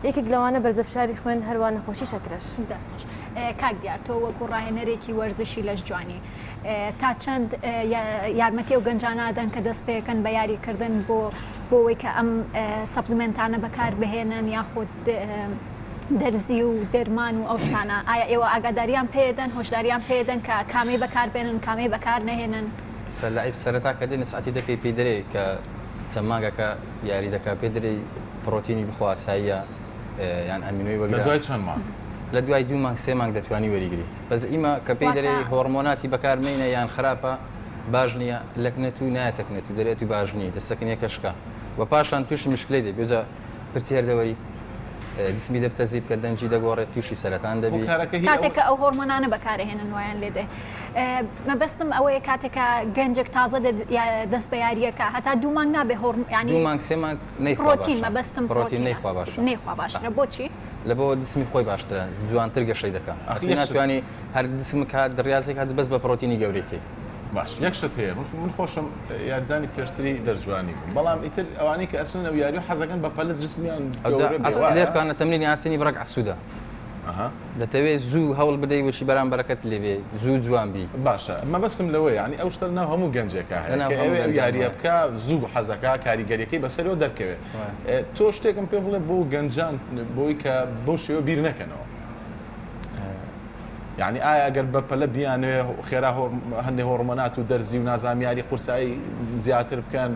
یەکێک لەوانە بەرزە فشاری خوێن هەروە نەخۆشی شەکرەش. دەست خۆش کاک دیار تۆ وەکو ڕاهێنەرێکی وەرزشی لەش جوانی تا چەند یارمەتی ئەو گەنجانە ئەدەن کە دەست پێکەن بە یاریکردن بۆ بۆ ئەوەی کە ئەم supplement انە بەکار بهێنن یاخود دەرزی و دەرمان و ئەو شتانە ئایا ئێوە ئاگاداریان پێدەن هۆشداریان پێدەن کە کامەی بەکار بێنن کامەی بەکار نەهێنن؟ سەر لەعیب سەرەتا کە دێ نسعەتی دەکەی پێی دەرێ کە چەند مانگەکە یاری دەکا پێی دەرێی پڕۆتینی بخۆ ئاساییە یان ئەمینۆی وەگرە. لە دوای چەند مانگ؟ لە دوای دوو مانگ سێ مانگ دەتوانی وەریگری بەس ئیمە کە پێی دەرێی هۆڕمۆناتی بەکار مەینە یان خراپە باش نییە لەکنەت و نایەتە کنەت و دەرێ ئەتوو باش نیی دەستەکنیەکە شکا و پاشان تووشی مشکلەی دەبی ئەوجا پرچی هەر دەوەری جسمی دەبتە زیپکە دەنگی دەگۆڕێت تووشی سەرەتان دەبی. کاتێک کە ئەو هۆرمۆنانە بەکارئەهێنن وایان لێ دێ مەبەستم ئەوەیە کاتێک کە گەنجێک تازە دەست بە یارییەکە هەتا دوو مانگ نابێ هۆرم یانی دوو مانگ سێ مانگ نەیخوا پرۆتین باشە مەبەستم پرۆتین پرۆتینە نەیخوا باشە نەیخوا باشترە بۆچی؟ لەبۆ جسمی خۆی باشترە جوانتر گەشەی دەکا ئەخ ئەتوو یەک شت ناتوانی هەر جسمک هات ڕیازێک هات بەس بە پرۆتینی گەورەی کەی. باش یەک شت هەیە من خۆشم یاریزانی پێشتری دەرجوانی بووم بەڵام ئیتر ئەوانەی کە ئەچنە ناو یاری و حەزەکەن بە پەلە جسمیان گەورە بێ وایە؟ لێبکانە تەمرینی ئاسنی بڕەک عەسوودە دەتەوێ زوو هەوڵ بدەی وەچی بەرامبەرەکەت لێ بێ زوو جوان بی. باشە مەبەستم لەوەیە یانی ئەو شتە لەناو هەموو گەنجێکا هەیە کە ئەوێ ئەو یاریە بکا زوو حەزەکا کاریگەریەکەی بەسەرەوە دەرکەوێ تۆ شتێکم پێ بڵێ بۆ گەنجان بۆی کە بەو شێوە بیر نەکەنەوە. یانی ئایا ئەگەر بە پەلە بیانەوێ خێرا هەندێ هۆڕمۆنات و دەرزی و نازانم یاری قورسایی زیاتر بکەن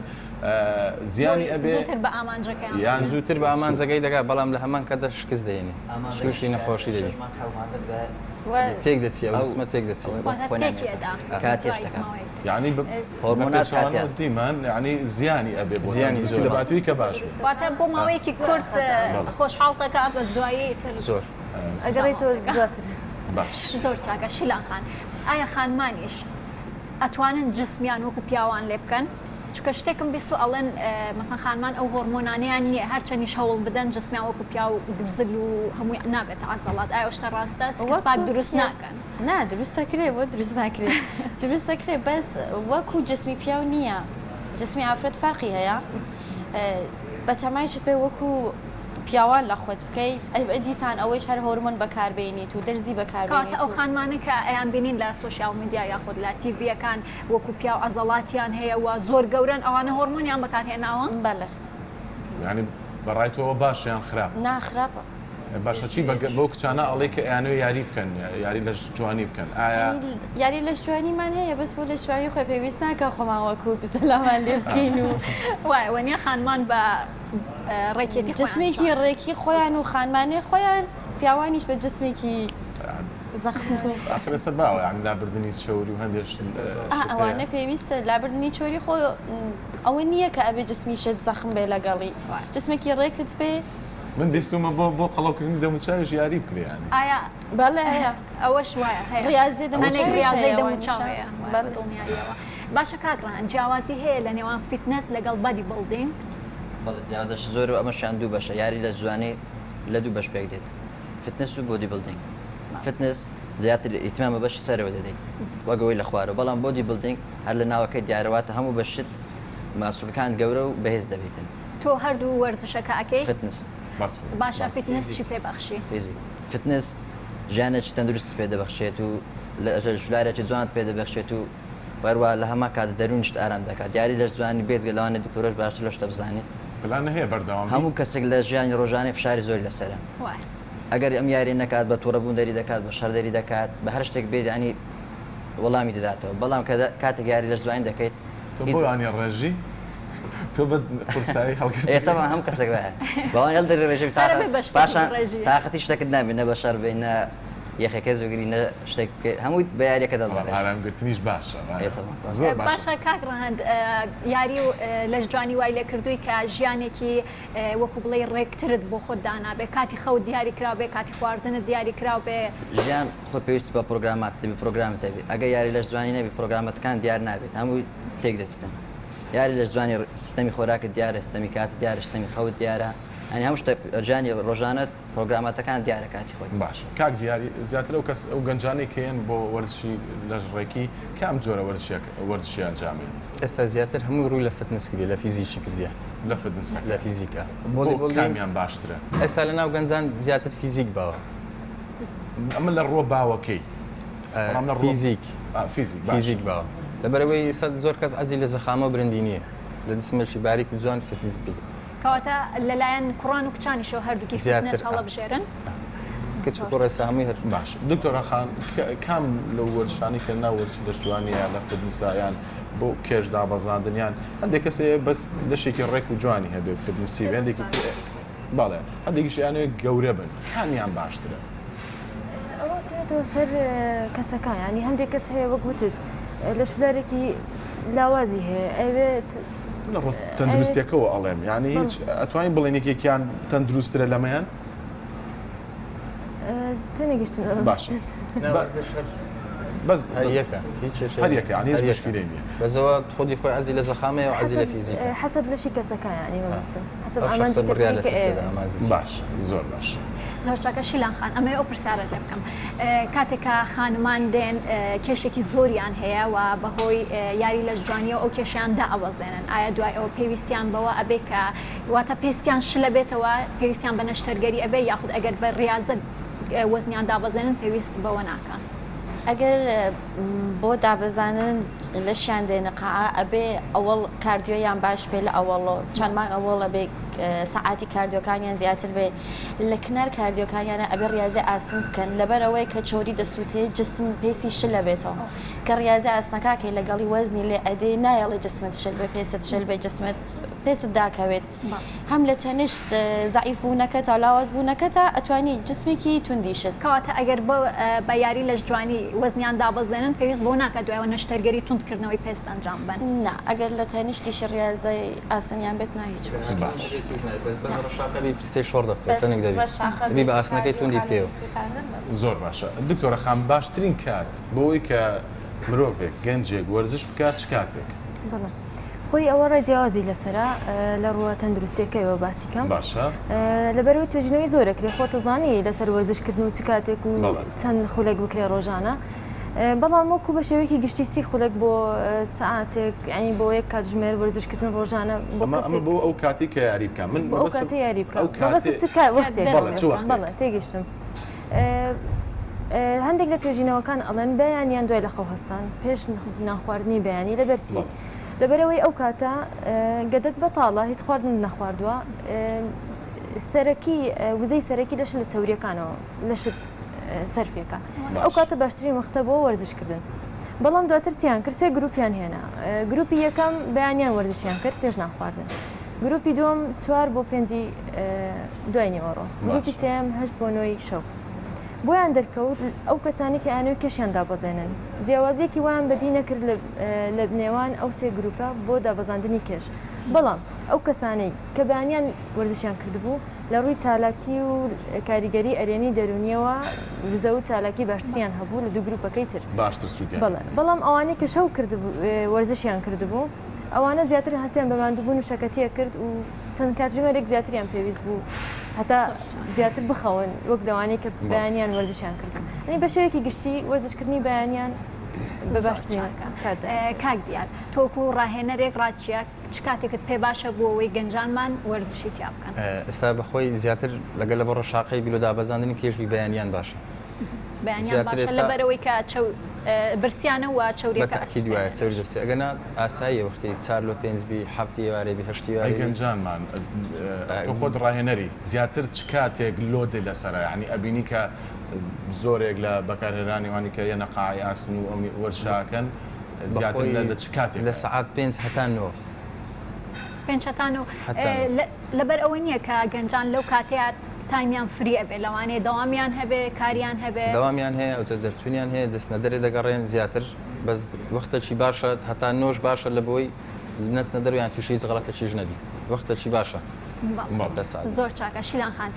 زیانی ئەبێ زووتر بە ئامانجەکەیان یان زووتر بە ئامانجەکەی دەگات بەڵام لە هەمان کاتدا شکست دەێنێ تووشی نەخۆشی دەبی تێک دەچی ئەو جسمە تێک دەچی کاتێش دەکات یعنی هۆرمۆنات کاتیان دیمان یعنی زیانی ئەبێ بۆ زیانی زۆر لە باتووی کە باش بێ واتە بۆ ماوەیەکی کورت خۆشحاڵتەکە بەس دوایی تر زۆر ئەگەڕێیتەوە دواتر. باش. زۆر چاکە شیلان خان ئایا خانمانیش ئەتوانن جسمیان وەکو پیاوان لێ بکەن چونکە شتێکم بیستو ئەڵێن مەسەن خانمان ئەو هۆرمۆنانەیان نییە هەرچەنیش هەوڵ بدەن جسمیان وەکو پیاو زل و هەمووی نابێتە عەزەڵات ئایا ئەو شتە ڕاستە six pack دروست ناکەن؟ نا دروست دەکرێ بۆ دروست ناکرێ دروست دەکرێ بەس وەکو جسمی پیاو نییە جسمی ئافرەت فەرقی هەیە بەتەمایشت بێ وەکو پیاوان لە خۆت بکەی ئەی دیسان ئەوەیش هەر هۆرمۆن بەکار بێنیت و دەرزی بەکار کەواتە بێنیت ئەو و. خانمانە کە ئەیان بینین لە social media یاخود لە تیڤیەکان وەکو پیاو عەزەڵاتیان هەیە و زۆر گەورەن ئەوانە هۆرمۆنیان بەکار هێناوە؟ بەلێ. یانی بەڕای تۆ ئەوە باشە یان خراپە؟ نا خراپە. باشە چی بە بەو کچانە ئەڵێی کە ئەیانەوێ یاری بکەن یاری لەش جوانی بکەن ئایا. یاری لەش جوانیمان هەیە بەس بۆ لەش جوانی خۆی پێویست ناکا خۆمان وەکو زەلامان لێ بکەین و. وایە وەنیە خانمان بە ڕێکێتی خۆیان جسمێکی ڕێکی خۆیان و خانمانەی خۆیان پیاوانیش بە جسمێکی زەخم ئاخر ئێستا باوە یانی لابردنی چەوری و هەندێک شت ئا ئەوانە پێویستە لابردنی چەوری خۆ ئەوە نییە کە ئەبێ جسمیشت زەخم بێ لەگەڵی جسمێکی ڕێکت بێ. من بیستومە بۆ بۆ قەڵەوکردنی دەموچاویش یاری بکرێ یانی. ئایا بەڵێ هەیە. ئەوەش وایە هەیە. ڕیازی هەنێک دەموچاویش ڕیازەی هەیە دەموچاو وانیشە؟ هەیە وایە بە بەڵێ. دڵنیاییەوە. باشە کاک ڕەهەند جیاوازی هەیە لە نێوان fitness لەگەڵ bodybuilding؟ بەڵێ جیاوازەش زۆرە و ئەمەشیان دوو بەشە یاری لەشجوانی لە دوو بەش پێک دێت fitness و bodybuilding fitness زیاتر ئیهتیمام بە بەشی سەرەوە دەدەیت وەک ئەوەی لە خوارەوە بەڵام bodybuilding هەر لە ناوەکەی دیارە واتە هەموو بەشت ماسولکەکانت گەورە و بەهێز دەبیتن. تۆ هەردوو وەرزشەکە ئەکەی؟ fitness. باشە fitness چی پێ بەخشی؟ فیزیک. fitness ژیانێکی تەندروستت پێ دەبەخشێت و لەشولارێکی جوانت پێ دەبەخشێت و وەروە لە هەمان کات دەروونیشت ئارام دەکات دیاری لەش جوانی بێجگە لەوانەیە دکتۆرەش باشتر لەو شتە بزانێت. پلان هەیە بەردەوام بی؟ هەموو کەسێک لە ژیانی ڕۆژانەی فشاری زۆری لەسەرە ئەگەر ئەم یاریە نەکات بە توڕە بوون دەری دەکات بە شەر دەری دەکات بە هەر شتێک بێت یانی وەڵامی دەداتەوە بەڵام کە کاتێک یاری لەش جوانی دەکەیت تۆ بۆ وانە ڕێژی تۆ بە قورسایی هەڵگرتنی ئێ تەبعەن هەموو کەسێک وایە بەوان هەڵدەری ڕێژی هەرە بێ بە شتێکی پاشان ڕێژی. تاقەتی شتەکت نابێت نە بە شەر بێ نە یەخەی کەس بگری نە شتێک بکەی هەمووی بە یاریەکە دەست بەڵام دەڕێژی. ئارامگرتنیش باشە ئێ تەبعەن زۆر باشە. باشە کاک ڕەهەند یاری و لەشجوانی وای لێکردووی کە ژیانێکی وەکو بڵێی ڕێکترت بۆ خۆت دانابێ کاتی خەوت دیاری کراو بێ کاتی خواردنت دیاری کراو بێ. ژیان خۆی پێویستی بە پرۆگراماتە دەبی پرۆگرامت هەبێ ئەگەر یاری لەشجوانی نەبی پرۆگرامەتەکان دیار نابێت هەمووی تێک دەچتن یاری لەشجوانی سیستەمی خۆراکت دیارە سیستەمی کاتت دیارە سیستەمی خەوت دیارە یانی هەموو شتە ژیانی ڕۆژانەت پرۆگراماتەکان دیارە کاتی خۆی. باشە کاک دیار زیاتر ئەو کەس ئەو گەنجانەی کە یەن بۆ وەرزشی لەش ڕێکی کام جۆرە وەرزشیەک وەرزشی ئەنجام ئەیەن؟ ئێستا زیاتر هەمووی ڕووی لە fitness کردیە لە فیزیکی کردیە. لە fitness ەکە. لە فیزیکە. بۆ کامیان باشترە؟ ئێستا لە ناو گەنجان زیاتر فیزیک باوە. ئەمە لە ڕووە باوەکەی. بەڵام لە ڕووە فیزیک. فیزیک باشە. فیزیک باوە. لەبەرئەوەی ئێستا زۆر کەس حەزی لە زەخامە و برندی نییە. لە جسمێکی باریک و جوان fitness بی. کەواتە لەلایەن کوڕان و کچانیشەوە هەردووکی fitness هەڵەبژێرن. کچ و کوڕ ئێستا هەمووی هەر. باش دکتۆرە خان کام لەو وەرزشانەی کە ناو وەرزشی لەشجوانیە لە fitness ا یان بۆ کێش دابەزاندن یان هەندێک کەس هەیە بەس لەشێکی ڕێک و جوانی هەبێ fitness ی بێ هەندێکی تر بەڵێ هەندێکیش ئەیانەوێت گەورە بن کامیان باشترە؟ ئەوە ئەکەوێتەوە سەر کەسەکە یانی هەندێک کەس هەیە وەک وتت لەشولارێکی لاوازی هەیە ئەوێت لە ڕوو تەندروستیەکەوە ئەڵێم یعنی هیچ ئەتوانین بڵێن یەکێکیان تەندروسترە لەمەیان تێنەگەشتم باشە بەس هەریەکە هیچ کێشەیەک هەریەکە یعنی هیچ مشکلەی نییە بەسەوە خودی خۆی عەزی لە زەخامەیە و عەزی لە فیزیکە حەسەب لەشی کەسەکە یعنی مەبەستم حەسەب ئەو ئامانجی شخصە بڕیار کەسەکەی کە لەسەر ئەیەوێت ئامانجی چییە. باش زۆر باش زۆر چاکە شیلان خان ئەمەوێ ئەو پرسیارەت لێ بکەم کاتێک کە خانمان دێن کێشێکی زۆریان هەیە و بەهۆی یاری لەشجوانیەوە ئەو کێشیان دائەوەزێنن ئایا دوای ئەوە پێویستیان بەوە ئەبێ کە واتە پێستیان شلە بێتەوە پێویستیان بە نەشتەرگەری ئەبێ یاخود ئەگەر بە ڕیازە وەزنیان دابەزێنن پێویست بەوە ناکا؟ ئەگەر بۆ دابەزانن لەشیان دێنە قاعە ئەبێ ئەوەڵ cardio یان باش بێ لە ئەوەڵۆ چەند مانگ ئەوەڵ ئەبێ سەعاتی cardio کانیان زیاتر بێ لە کنار cardio کانیانە ئەبێ ڕیازی ئاسن بکەن لەبەر ئەوەی کە چۆری دەسووتێ جسم پێسی شل ئەبێتەوە کە ڕیازی ئاسنەکە کەی لەگەڵی وەزنی لێ ئەدێ نایەڵێ جسمت شل بێ پێست شل بێ جسمت پێست داکەوێت هەم لە تەنیشت زەعیف بوونەکەتا لاواز بوونەکەتا ئەتوانی جسمێکی توندیشت. کەواتە ئەگەر بە یاری لەشجوانی وەزنیان دابەزێنن پێویست بەوە ناکات دوایەوە نەشتەرگەری توند کردنەوەی پێست ئەنجام بەن؟ نا ئەگەر لە تەنیشتیشی ڕیازەی ئاسنیان بێت نا هیچ باش. بەس بەس ڕەشاقە بی پستەی شۆڕ دەبتەوە بەس تەنک دەبی ڕەشاقە دەبی بێت بە و ئاسنەکەی توندی کاردیۆکانت بکەیەوە. بسوتاندن بەس. زۆر باشە دکتۆرە خان باشترین کات بۆ ئەوەی کە مرۆڤێک گەنجێک وەرزش بکات چ کاتێک؟ بەڵێ خۆی ئەوە ڕای جیاوازی لەسەرە لە ڕووە تەندروستیەکەیەوە باسی کەم باشە لەبەرەوەی توێژینەوەی زۆر ئەکرێ خۆت ئەزانی لەسەر وەرزشکردن و چ کاتێک و بەڵێ. چەند خولەک بکرێ ڕۆژانە بەڵام وەکو بە شێوەیەکی گشتی 30 خولەک بۆ سەعاتێک یعنی بۆ یەک کاتژمێر وەرزشکردن ڕۆژانە بۆ ئەمە ئەمە کەسێک بۆ ئەو کاتەی کە یاری بکا من بۆ ئەو مەبەستم کاتەی یاری بکا ئەو مەبەستت کاتێ چ کا وەختێک بەڵێ چ وەختێک بەڵێ تێگەیشتم هەندێک لە توێژینەوەکان ئەڵێن بەیانیان دوای لە خەو هەستان پێش نانخواردنی بەیانی لەبەر چی؟ لەبەرئەوەی ئەو کاتە گەدەت بەتاڵە هیچ خواردنت نەخواردووە سەرەکی وزەی سەرەکی لەش لە چەوریەکانەوە لەشت سەرفێکە ئەو کاتە باشترین وەختە بۆ وەرزشکردن بەڵام دواتر چیان کرد سێ گروپیان هێنا گروپی یەکەم بەیانیان وەرزشیان کرد پێش نان خواردن گروپی دووەم چوار بۆ پێنجی دوای نیوەڕۆ گروپی سێیەم هەشت بۆ نۆی شەو بۆیان دەرکەوت ئەو کەسانی کە ئەیانەوێت کێشیان دابەزێنن جیاوازیەکی وایان بەدی نەکرد لە نێوان ئەو سێ گروپە بۆ دابەزاندنی کێش بەڵام ئەو کەسانەی کە بەیانیان وەرزشیان کردبوو لە ڕووی چالاکی و کاریگەری ئەرێنی دەروونیەوە وزە و چالاکی باشتریان هەبوو لە دوو گروپەکەی تر. باشتر سوودیان بەڵێ بەڵام ئەوانەی کە شەو کردبوو وەرزشیان کردبوو ئەوانە زیاتر هەستیان بە ماندووبوون و شەکەتیە کرد و چەند کاتژمێرێک زیاتریان پێویست بوو هەتا زیاتر بخەون وەک لەوانەی کە بەیانیان وەرزشیان کردبوو. یانی بە شێوەیەکی گشتی وەرزشکردنی بەیانیان بە باشترین کات دادەنرێت. کاک دیار تۆ وەکوو ڕاهێنەرێک ڕات چییە؟ چ کاتێکت پێ باشە بۆ ئەوەی گەنجانمان وەرزشی تیا بکەن؟ ئێستا بەخۆی زیاتر لەگەل لەبەر ڕەشاقەی بیلۆ دابەزاندنی کێش بی بەیانیان باشە. بەیانیان باشە لەبەرئەوەی کە چەو برسیانە و چەوریەکە بە تەئکید وایە چەوری جەستەی ئەگەر نا ئاساییە وەختی چار لۆ پێنج بی حەفتی ئێوارێ بی هەشتی ئێوارێ ئەی بی. گەنجانمان تۆ خۆت ڕاهێنەری زیاتر چ کاتێک load لەسەرە یانی ئەبینی کە زۆرێک لە بەکارهێنانی وانی کە یەنە قاعەی ئاسن و ئەونی وەرزشە ئەکەن زیاتر لە لە چ کاتێک لە سەعات پێنج هەتا نۆ. پێنج هەتا نۆ لەبەر ئەوە نییە کە گەنجان لەو کاتەیە time یان free ئەبێ لەوانەیە دەوامیان هەبێ کاریان هەبێ. دەوامیان هەیە ئەوجە دەرچوونیان هەیە دەچنە دەرێ دەگەڕێن زیاتر بەس وەختەکی باشە هەتا نۆش باشە لە بۆی نەچنە دەرەوە یان تووشی هیچ غەڵەتەکیش نەبی وەختەکی باشە. زۆر چاکە شیلان خان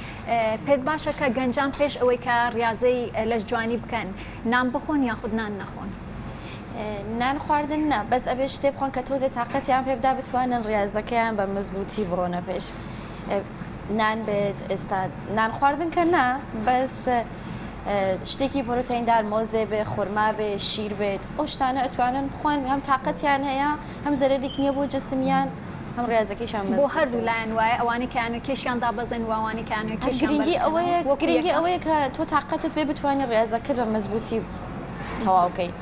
پێت باشە کە گەنجان پێش ئەوەی کە ڕیازەی لەش جوانی بکەن نان بخۆن یاخود نان نەخۆن؟ نان خواردن نا بەس ئەبێ شتێ بخۆن کە تۆزێ تاقەتیان پێ بدا بتوانن ڕیازەکەیان بە مەزبووتی بڕۆنە پێش نان بێت ئێستا نان خواردن کە نا بەس شتێکی پرۆتیندار مۆزێ بێ خورما بێ شیر بێت ئەو شتانە ئەتوانن بخۆن هەم تاقەتیان هەیە هەم زەرەرێک نییە بۆ جسمیان هەم ڕیازەکەیشان بۆ هەردوو لایەن وایە ئەوانەی کە یانە کێشیان دابەزێن و ئەوانەی کە یانە کێشیان گرنگی ئەوەیە گرنگی ئەوەیە کە تۆ تاقەتت بێ بتوانانی ڕیازەکەت بە مەزبووتی تەواوکەی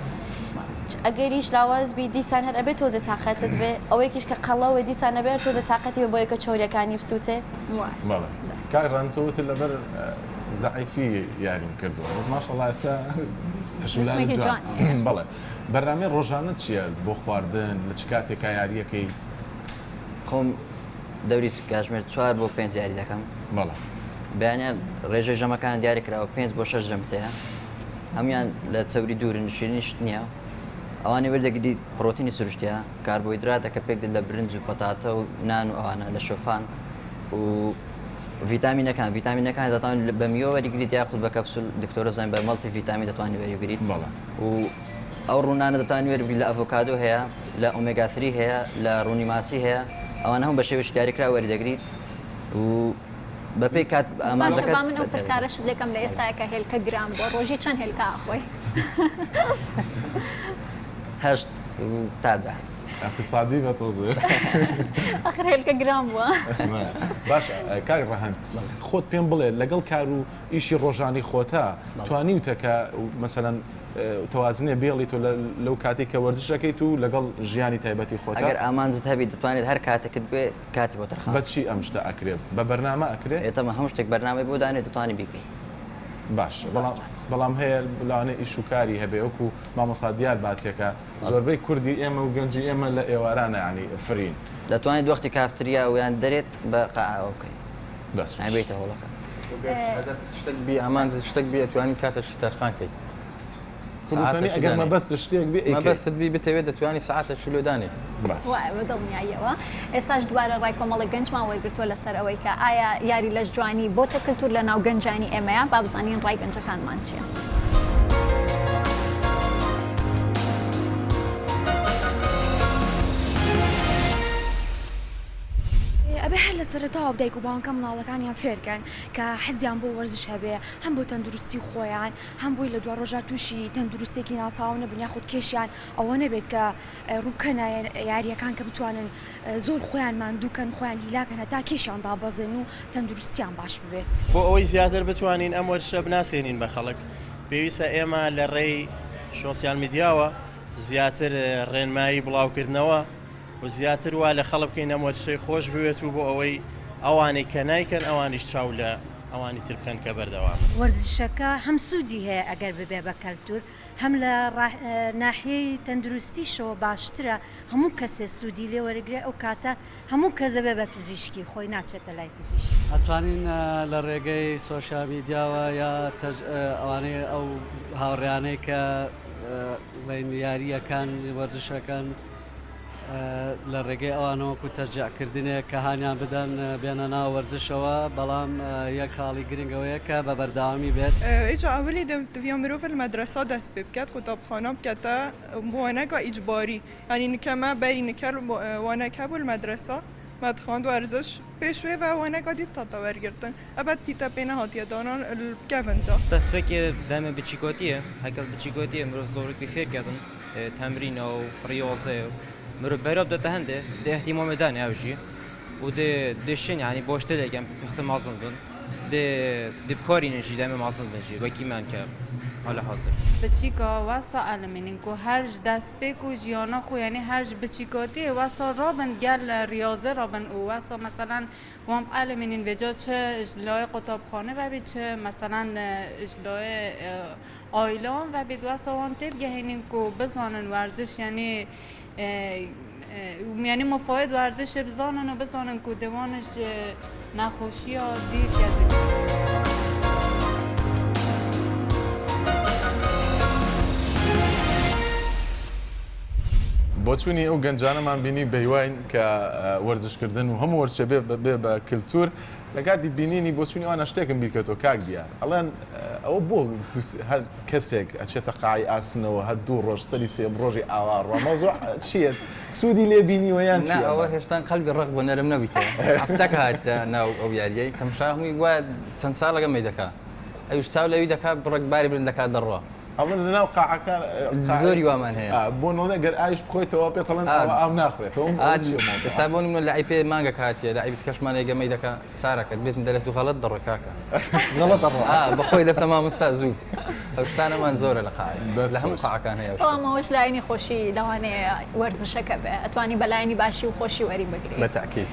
ئەگەریش لاواز بی دیسان هەر ئەبێ تۆزێ تاقەتت بێ ئەوەیەکیش کە قەڵەوە دیسان ئەبێ هەر تۆزێ تاقەتی بێ بۆیە کە چەوریەکانی بسووتێ. بەڵێ کاک ڕەند تۆ وتت لەبەر زەعیفی یاریم کردووە بەس ماشەڵا ئێستا لەشولارت جوان بەڵێ بەرنامەی ڕۆژانەت چییە بۆ خواردن لە چ کاتێکا یارییەکەی؟ خۆم دەوری کاتژمێر چوار بۆ پێنج یاری دەکەم. بەڵێ. بەیانیان ڕێژەی ژەمەکان دیاری کراوە پێنج بۆ شەش ژەمت هەیە هەموویان لە چەوری دوورن شیرینی شت نییە ئەوانەی وەردەگری پڕۆتینی سروشتیە کاربۆیدراتە کە پێک دێت لە برنج و پەتاتە و نان و ئەوانە لە شۆفان و ڤیتامینەکان ڤیتامینەکان دەتوانیت بە میوە وەریگریت یاخود بە کەپسول دکتۆرە زانین بە مەڵتی ڤیتامین دەتوانانی وەریبگریت و ئەو ڕوونانە دەتوانانی وەربگریت لە ئەڤۆکادۆ هەیە لە ئۆمێگا 3 هەیە لە ڕوونی ماسی هەیە ئەوانە هەموو بە شێوەیەکی دیاریکراو وەریدەگریت و بەپێی کات باشە ئامانجەکەت با من ئەو پرسیارەشت لێکەم لە ئێستایا کە هێلکە گران بووە ڕۆژی چەند هێلکە ئەخۆی؟ هەشت تا دە. اقتصادی بە تۆزێ. ئەخر هێلکە گران بووە. باشە کاک ڕەهەند خۆت پێم بڵێ لەگەڵ کار و ئیشی ڕۆژانەی خۆتا توانیوتە کە مەسەلەن تەوازنێ بێڵیت و لەو کاتەی کە وەرزش ئەکەیت و لەگەڵ ژیانی تایبەتی خۆتا؟ ئەگەر ئامانجت هەبی دەتوانیت هەر کاتێکت بوێ کاتی بۆ تەرخان بە چی ئەم شتە ئەکرێ؟ بە بەرنامە ئەکرێ؟ ئێ تەمام هەموو شتێک بەرنامەی بۆ دانێ دەتوانی بیکەی. باشە بەڵام بەڵام هەیە لەوانەیە ئیش و کاری هەبێ وەکو مامۆستا دیار باسیەکا زۆربەی کوردی ئێمە و گەنجی ئێمە لە ئێوارانە یانی free ن. دەتوانیت وەختی کافتریا و یان دەرێت بە قاعەوە بکەی دەست یانی خۆش. بێیتە هۆڵەکە. گەر هەدەفت شتەک بی ئامانجت شتەک بی ئەتوانی کاتەکی تەرخان کەی. کوردستانی سەعاتەکی ئەگەر دانێ. مەبەستت شتێک بێ ئەیکەی. مەبەستت بی بتەوێ دەتوانی سەعاتەکی لۆ دانێی. باش. وایە بە دڵنیاییەوە. ئێستاش دووبارە ڕای کۆمەڵێک گەنجمان وەرگرتووە لەسەر ئەوەی کە ئایا یاری لەشجوانی بۆتە کلتور لە ناو گەنجانی ئێمەیا؟ با بزانین ڕای گەنجەکانمان چییە. ئەبێ هەر لە سەرەتاوە دایک و باوکە منداڵەکانیان فێرکەن کە حەزیان بۆ وەرزش هەبێ هەم بۆ تەندروستی خۆیان هەم بۆی لە دواڕۆژا تووشی تەندروستێکی ناتەواو نەبن یاخود کێشیان ئەوە نەبێت کە ڕووبکەنە یارییەکان کە بتوانن زۆر خۆیان ماندوو کەن خۆیان هیلاکەن هەتا کێشیان دابەزێن و تەندروستیان باش ببێت. بۆ ئەوەی زیاتر بتوانین ئەم وەرزشە بناسێنین بە خەڵک پێویستە ئێمە لە ڕێی شۆسیال میدیاوە زیاتر ڕێنمایی بڵاوکردنەوە و زیاتر وا لە خەڵک بکەین ئەم وەرزشەی خۆش بوێت و بۆ ئەوەی ئەوانەی کە نایکەن ئەوانیش چاو لە ئەوانی تر بکەن کە بەردەوامن. وەرزشەکە هەم سوودی هەیە ئەگەر ببێ بە کەلتور، هەم لە ناحیەی تەندروستیشەوە باشترە هەموو کەسێ سوودی لێ وەرگرێ ئەو کاتە هەموو کەس دەبێ بە پزیشکی خۆی ناچێتە لای پزیشک. ئەتوانین لە ڕێگەی سۆشیال میدیاوە یا ئەوانەی ئەو هاوڕێیانەی کە بڵێین یارییەکان وەرزشەکەن. لە ڕێگەی ئەوانەوە وەکو تەشجیعکردنێک کە هانیان بدەن بێنە ناو وەرزشەوە، بەڵام یەک خاڵی گرنگ ئەوەیە کە بە بەردەوامی بێت. ئیجا ئەولی دڤیا مرۆڤ لە مەدرەسا دەست پێ بکەت قوتابخانە بکەتە وانەکا ئیجباری یانی نکە مە بەری نکە وانەک هەبوو لە مەدرەسا مە دخواند وەرزش پێش وێ ڤە وانەکا دیت تاتە وەرگرتن ئەبەد پیتە پێ نەهاتیە دانان کەڤن دا. دەستپێکێ دەمێ بچیکۆتیە هەکەل بچیکۆتیە مرۆڤ زۆرکی فێر کەتن تەمرینە و ڕیاضەیە و مرۆڤ بەرا بدەتە هەندێ دێ ئیهتیمامێ دانێ ئەو ژی و دێ دێ شن یانی باشتر دەکەن پختە مەزن بن دێ دێ بکارینن ژی دەمێ مەزن بن ژی وەکی من کە حالە حازر. بچیکا وەسا ئەلمینین کو هەر ژ دەستپێک و ژیانا خو یانی هەر ژ بچیکاتیێ وەسا ڕابن گەل ڕیاضێ ڕابن و وەسا مەسەلەن وان بئەلمینین ڤێجا چ ژ لایێ قوتابخانە ڤە بی چ مەسەلەن ژ لایێ ئایلان و بێت وەسا وان تێبگەهێنین کو بزانن وەرزش یعنی یعنی مفاید وەرزش بزانن و بزانن کو دوانش نەخۆشیە دیر کەتن. بۆچوونی ئەو گەنجانەمان بینی بەهیواین کە وەرزشکردن و هەموو وەرزشێ بێ بە کلتور لە کاتی بینینی بۆچوونی ئەوانە شتێکم بیرکەوتەوە کاک دیار ئەڵێن ئەوە بۆ هەر کەسێک ئەچێتە قاعی ئاسنەوە هەر دوو ڕۆژ سەری سێم ڕۆژی ئاوا ڕۆ مەوزوع چییە سوودی لێ بینیوە یان نا ئەوە هێشتان قەلبی ڕەق بۆ نەرم نەبیتەوە هەفتەکە هاتە ناو ئەو یاریەی تەمشا هەمووی وایە چەند ساڵەکە مەیدەکا ئەویش چاو لەوی دەکا بڕێک باری برند دەکات دەڕوا. ئەڵێن لەناو قاعەکان زۆری وامان هەیە بۆ نمونە گەر ئاویش بخۆیتەوە پێت ئەڵێن ئەوە ئاو ناخورێتەوە ئێستا بۆ نمونە لە ئەیپێ مانگەک هاتیە لە ئەیبت کەشمان ئێگە مەی دەکا سارەکەت بێتن دەرێت و غەڵەت دەڕۆی کاکە غەڵەت دەڕۆ بەخۆی دەبتە مامۆستا زوو ئەو شتانەمان زۆرە لە قاعە لە هەموو قاعەکان هەیە بەڵام ئەوەش لایەنی خۆشی لەوانەیە وەرزشەکە بێ ئەتوانی بە لایەنی باشی و خۆشی وەری بگری بە تەئکید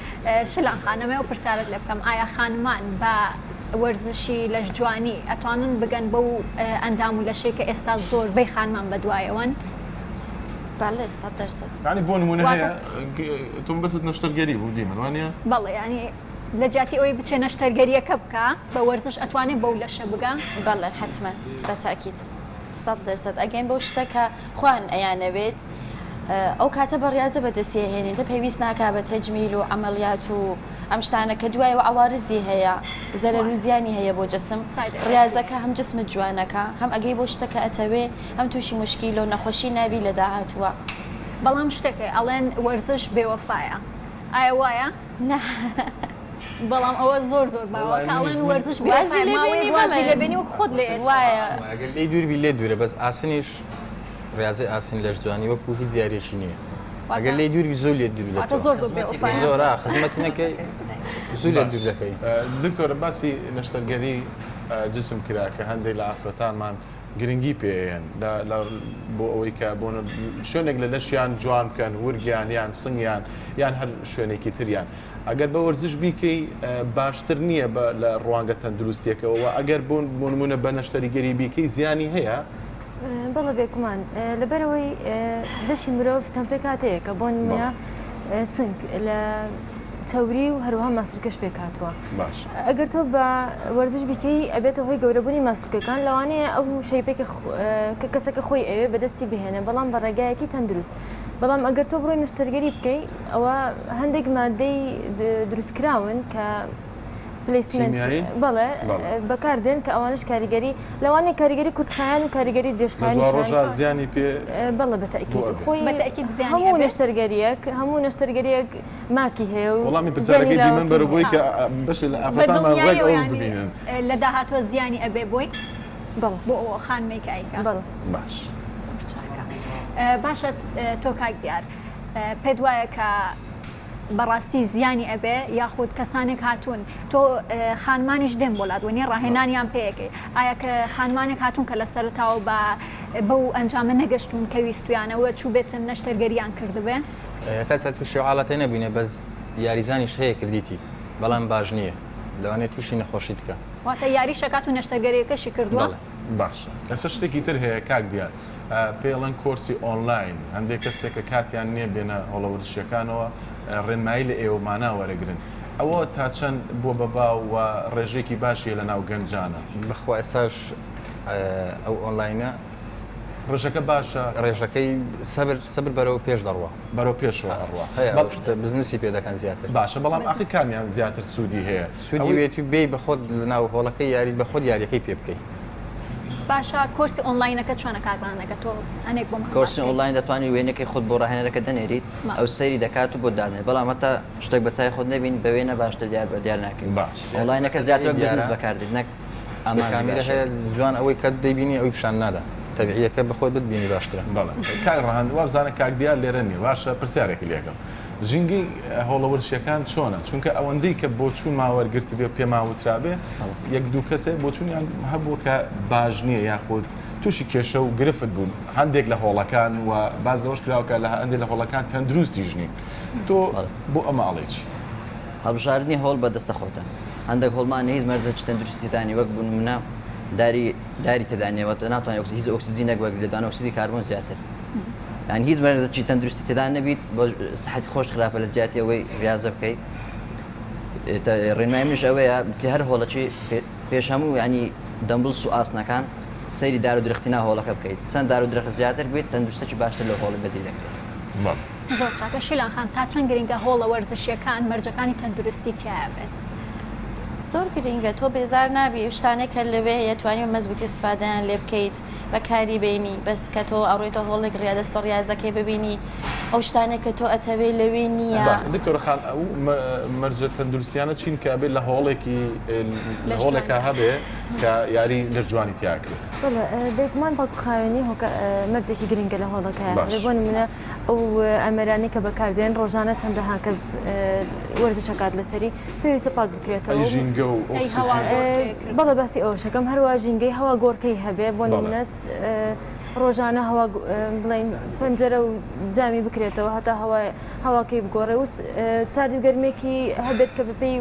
شلان خان ئەمەوێ ئەو پرسیارەت لێ بکەم ئایا خانمان بە وەرزشی لەشجوانی ئەتوانن بگەن بەو ئەندام و لەشەی کە ئێستا زۆربەی خانمان بەدوایەوەن؟ بەڵێ 100%. یانی بۆ نمونە هەیە تۆ مەبەستت نەشتەرگەری بوو دیمەن وانیە؟ بەڵێ یانی لە جیاتی ئەوەی بچێ نەشتەرگەریەکە بکا بە وەرزش ئەتوانێ بەو لەشە بگا؟ بەڵێ حەتمەن بە تاکید 100% ئەگەین بەو شتە کە خۆیان ئەیانەوێت ئەو کاتە بە ڕیازە بەدەستی ئەهێنین تە پێویست ناکا بە تەجمیل و عەمەلیات و ئەم شتانە کە دوایەوە عەوارزی هەیە زەرەر و زیانی هەیە بۆ جسم ڕیازەکە هەم جسمت جوانەکا هەم ئەگەی بۆ شتە کە ئەتەوێ هەم تووشی موشکیلە و نەخۆشی نابی لە داهاتووە. بەڵام شتێک هەیە ئەڵێن وەرزش بێوەفایە ئایا وایە؟ نا. بەڵام ئەوە زۆر زۆر باوە کە ئەڵێن وەرزش وازی لێ بێنی وازی لێ بێنی وەک خۆت لێ وایە. ئەگەر لێی دوور بی لێت دوورە بەس ئاسنیش ڕیازەی ئاسن لەشجوانی وەکو هیچ یاریەکی نییە ئەگەر لێی دوور بی زۆر لێت دوور واتە زۆر زۆر بێوەفایە. زۆر ئا خزمەتی نەکەی زوو لێت دوور دەکەی. دکتۆرە باسی نەشتەرگەری جسم کرا کە هەندێک لە ئافرەتانمان گرنگی پێ ئەیەن لە لە بۆ ئەوەی کە بۆ شوێنێک لە لەشیان جوان بکەن ورگیان یان سنگیان یان هەر شوێنێکی تریان ئەگەر بە وەرزش بیکەی باشتر نییە بە لە ڕوانگە تەندروستیەکەوە وە ئەگەر بۆ بۆ نمونە بە نەشتەریگەری بیکەی زیانی هەیە؟ بەڵێ بێگومان لەبەرئەوەی لەشی مرۆڤ چەند پێکهاتەیەکە بۆ نمونە سنگ لە چەوری و هەروەها ماسولکەش پێکهاتووە باش ئەگەر تۆ بە وەرزش بیکەی ئەبێتە هۆی گەورەبوونی ماسولکەکان لەوانەیە ئەو shape ێک کە کەسەکە خۆی ئەوێ بەدەستی بهێنێ بەڵام بە ڕێگایەکی تەندروست بەڵام ئەگەر تۆ بڕۆی نەشتەرگەری بکەی ئەوە هەندێک مادەی دروستکراون کە placement بەڵێ بەکاردێن کە ئەوانش کاریگەری لەوانەیە کاریگەری کورتخایەن و کاریگەری درێژخایەنیش ڕۆژا زیانی پێ بەڵێ بەتەئکید خۆی هەموو نەشتەرگەریەک هەموو نەشتەرگەریەک ماکی هەیە و وەڵامی پرسیارەکەی دیمەن بەرە بۆی کە بەشێ لە ئافرەتانمان ڕێک ئەوە ببینن لە داهاتووە زیانی ئەبێ بۆی بەڵێ بۆ ئەو خانمەی کە ئەیکا بەڵێ باش زۆر چاکە باشە تۆ کاک دیار پێت وایە کە بەڕاستی زیانی ئەبێ یاخود کەسانێک هاتوون تۆ خانمانیش دێن بۆ لات وەنیە ڕاهێنانیان پێ ئەکەی ئایا کە خانمانێک هاتوون کە لە سەرەتاوە بە بەو ئەنجامە نەگەشتوون کە ویستویانە وە چووبێتن نەشتەرگەریان کردبێ؟ تا ئێستا تووشی ئەو حاڵەتە نەبووینە بەس یاریزانیش هەیە کردیتی بەڵام باش نییە لەوانەیە تووشی نەخۆشیت بکا. واتە یاریش ئەکات و نەشتەرگەریەکەشی کردووە؟ بەڵێ. باشە ئێستا شتێکی تر هەیە کاک دیار پێی ئەڵێن کۆرسی ئۆنلاین هەندێک کەسێک کە کاتیان نییە بێنە هۆڵە وەرزشیەکانەوە ڕێنمایی لە ئێوەمانا وەرەگرن ئەوە تا چەند بووە بە باو و ڕێژەیەکی باشی هەیە لە ناو گەنجانا؟ بەخوا ئێستاش ئەو ئۆنلاینە. ڕێژەکە باشە؟ ڕێژەکەی سەبر سەبر بەرەو پێش دەڕوا. بەرەو پێشەوە ئەڕوا. هەیە ئەو شتە بزنسی پێ دەکەن زیاتر. باشە بەڵام ئاخر کامیان زیاتر سوودی هەیە؟ سوودی وێت و بێی بە خۆت لەناو هۆڵەکەی یاریت بە خۆت یاریەکەی پێ بکەی. باشە کۆرسی ئۆنڵاینەکە چۆنە کاک ڕانەکە تۆ هەنێک بۆمان باس کۆرسی کەی. ئۆنڵاین دەتوانی وێنەکەی خۆت بۆ ڕاهێنەرەکە دەنێریت ئەو سەیری دەکات و بۆت دادەنێت بەڵام هەتا شتێک بە چاوی خۆت نەبینی بە وێنە باشتر دیار بە دیار ناکەویت باش. ئۆنڵاینەکە زیاتر وەک بزنس بەکاردێت نەک ئامانجی کامیرە باشێت. هەیە جوان ئەوەی کە دەیبینی ئەوی پیشان نادا تەبیعیەکە بەخۆت بتبینی باشترە. بەڵێ کاک ڕەهەند وابزانە کاک دیار لێرە نیە باشە پرسیارێکی لێکەم ژینگەی هۆڵە وەرزشیەکان چۆنە چونکە ئەوەندەی کە بۆچوونمان وەرگرتبێ و پێمان وترابێ یەک دوو کەسێ بۆچوونیان هەبووە کە باش نییە یاخود تووشی کێشە و گرفت بوون هەندێک لە هۆڵەکان و باس لەوەش کراوە کە لە هەندێک لە هۆڵەکان تەندروستیش نین تۆ بۆ ئەمە ئەڵێی چی؟ هەڵبژاردنی هۆڵ بە دەستە خۆتە هەندێک هۆڵمان هیچ مەرجێکی تەندروستی تێدا نیە وەک بۆ نمونە داری داری تێدا نیە واتە ناتوانانی ئۆکسی هیچ ئۆکسجینێک وەرگری دەتوانێت ئۆکسیدی کاربۆن زیاتر یعنی هیچ مەرجێکی تەندروستی تێدا نەبیت بۆ سەحەتی خۆش خراپە لە جیاتی ئەوەی ریاضە بکەیت ڕێنمای منیش ئەوەیە بچی هەر هۆڵەکی پێش هەموو ینی دەمبڵس و ئاسنەکان سەیری دار و درەختی ناو هۆڵەکە بکەیت چەند دار و درەخت زیاتر بێت تەندروستێکی باشتر لە هۆڵی بەدی دەکرێت. زۆر چاکە شیلان خان تا چەند گرنگە هۆڵە وەرزشیەکان مەرجەکانی تەندروستی تیایا بێت؟ زۆر گرنگە تۆ بێزار نابی ئەو شتانەی کە لەوێ هەیە توانی بە مەزبوتی استفادەیان لێ بکەیت بەکاری بێنی بەس کە تۆ ئەڕۆیتە هۆڵێک ڕیا دەست بە ڕیازەکەی ببینی ئەو شتانەی کە تۆ ئەتەوێ لەوێ نییە. دکتۆرە خان ئەو مەرجە تەندروستیانە چین کە ئەبێ لە هۆڵێکی لە هۆڵێکا هەبێ کە یاری لەشجوانی تیا کرێ؟ بەڵێ بێگومان پاک و خاوێنی هۆکە مەرجێکی گرنگە لە هۆڵەکە بۆ نمونە ئەو ئامێرانەی کە بەکاردێن ڕۆژانە چەندەها کەس وەرزش ئەکات لەسەری پێویستە پاک بکرێتەوە ژینگە و بەڵێ باسی ئەوەشەکەم هەروە ژینگەی هەوا گۆڕکەی هەبێ بۆ نمونە ڕۆژانە هەوا بڵین پەنجەرە و جامی بکرێتەوە هەتا هەوای هەواکەی بگۆڕێ و سارد و گەرمێکی هەبێت کە بەپێی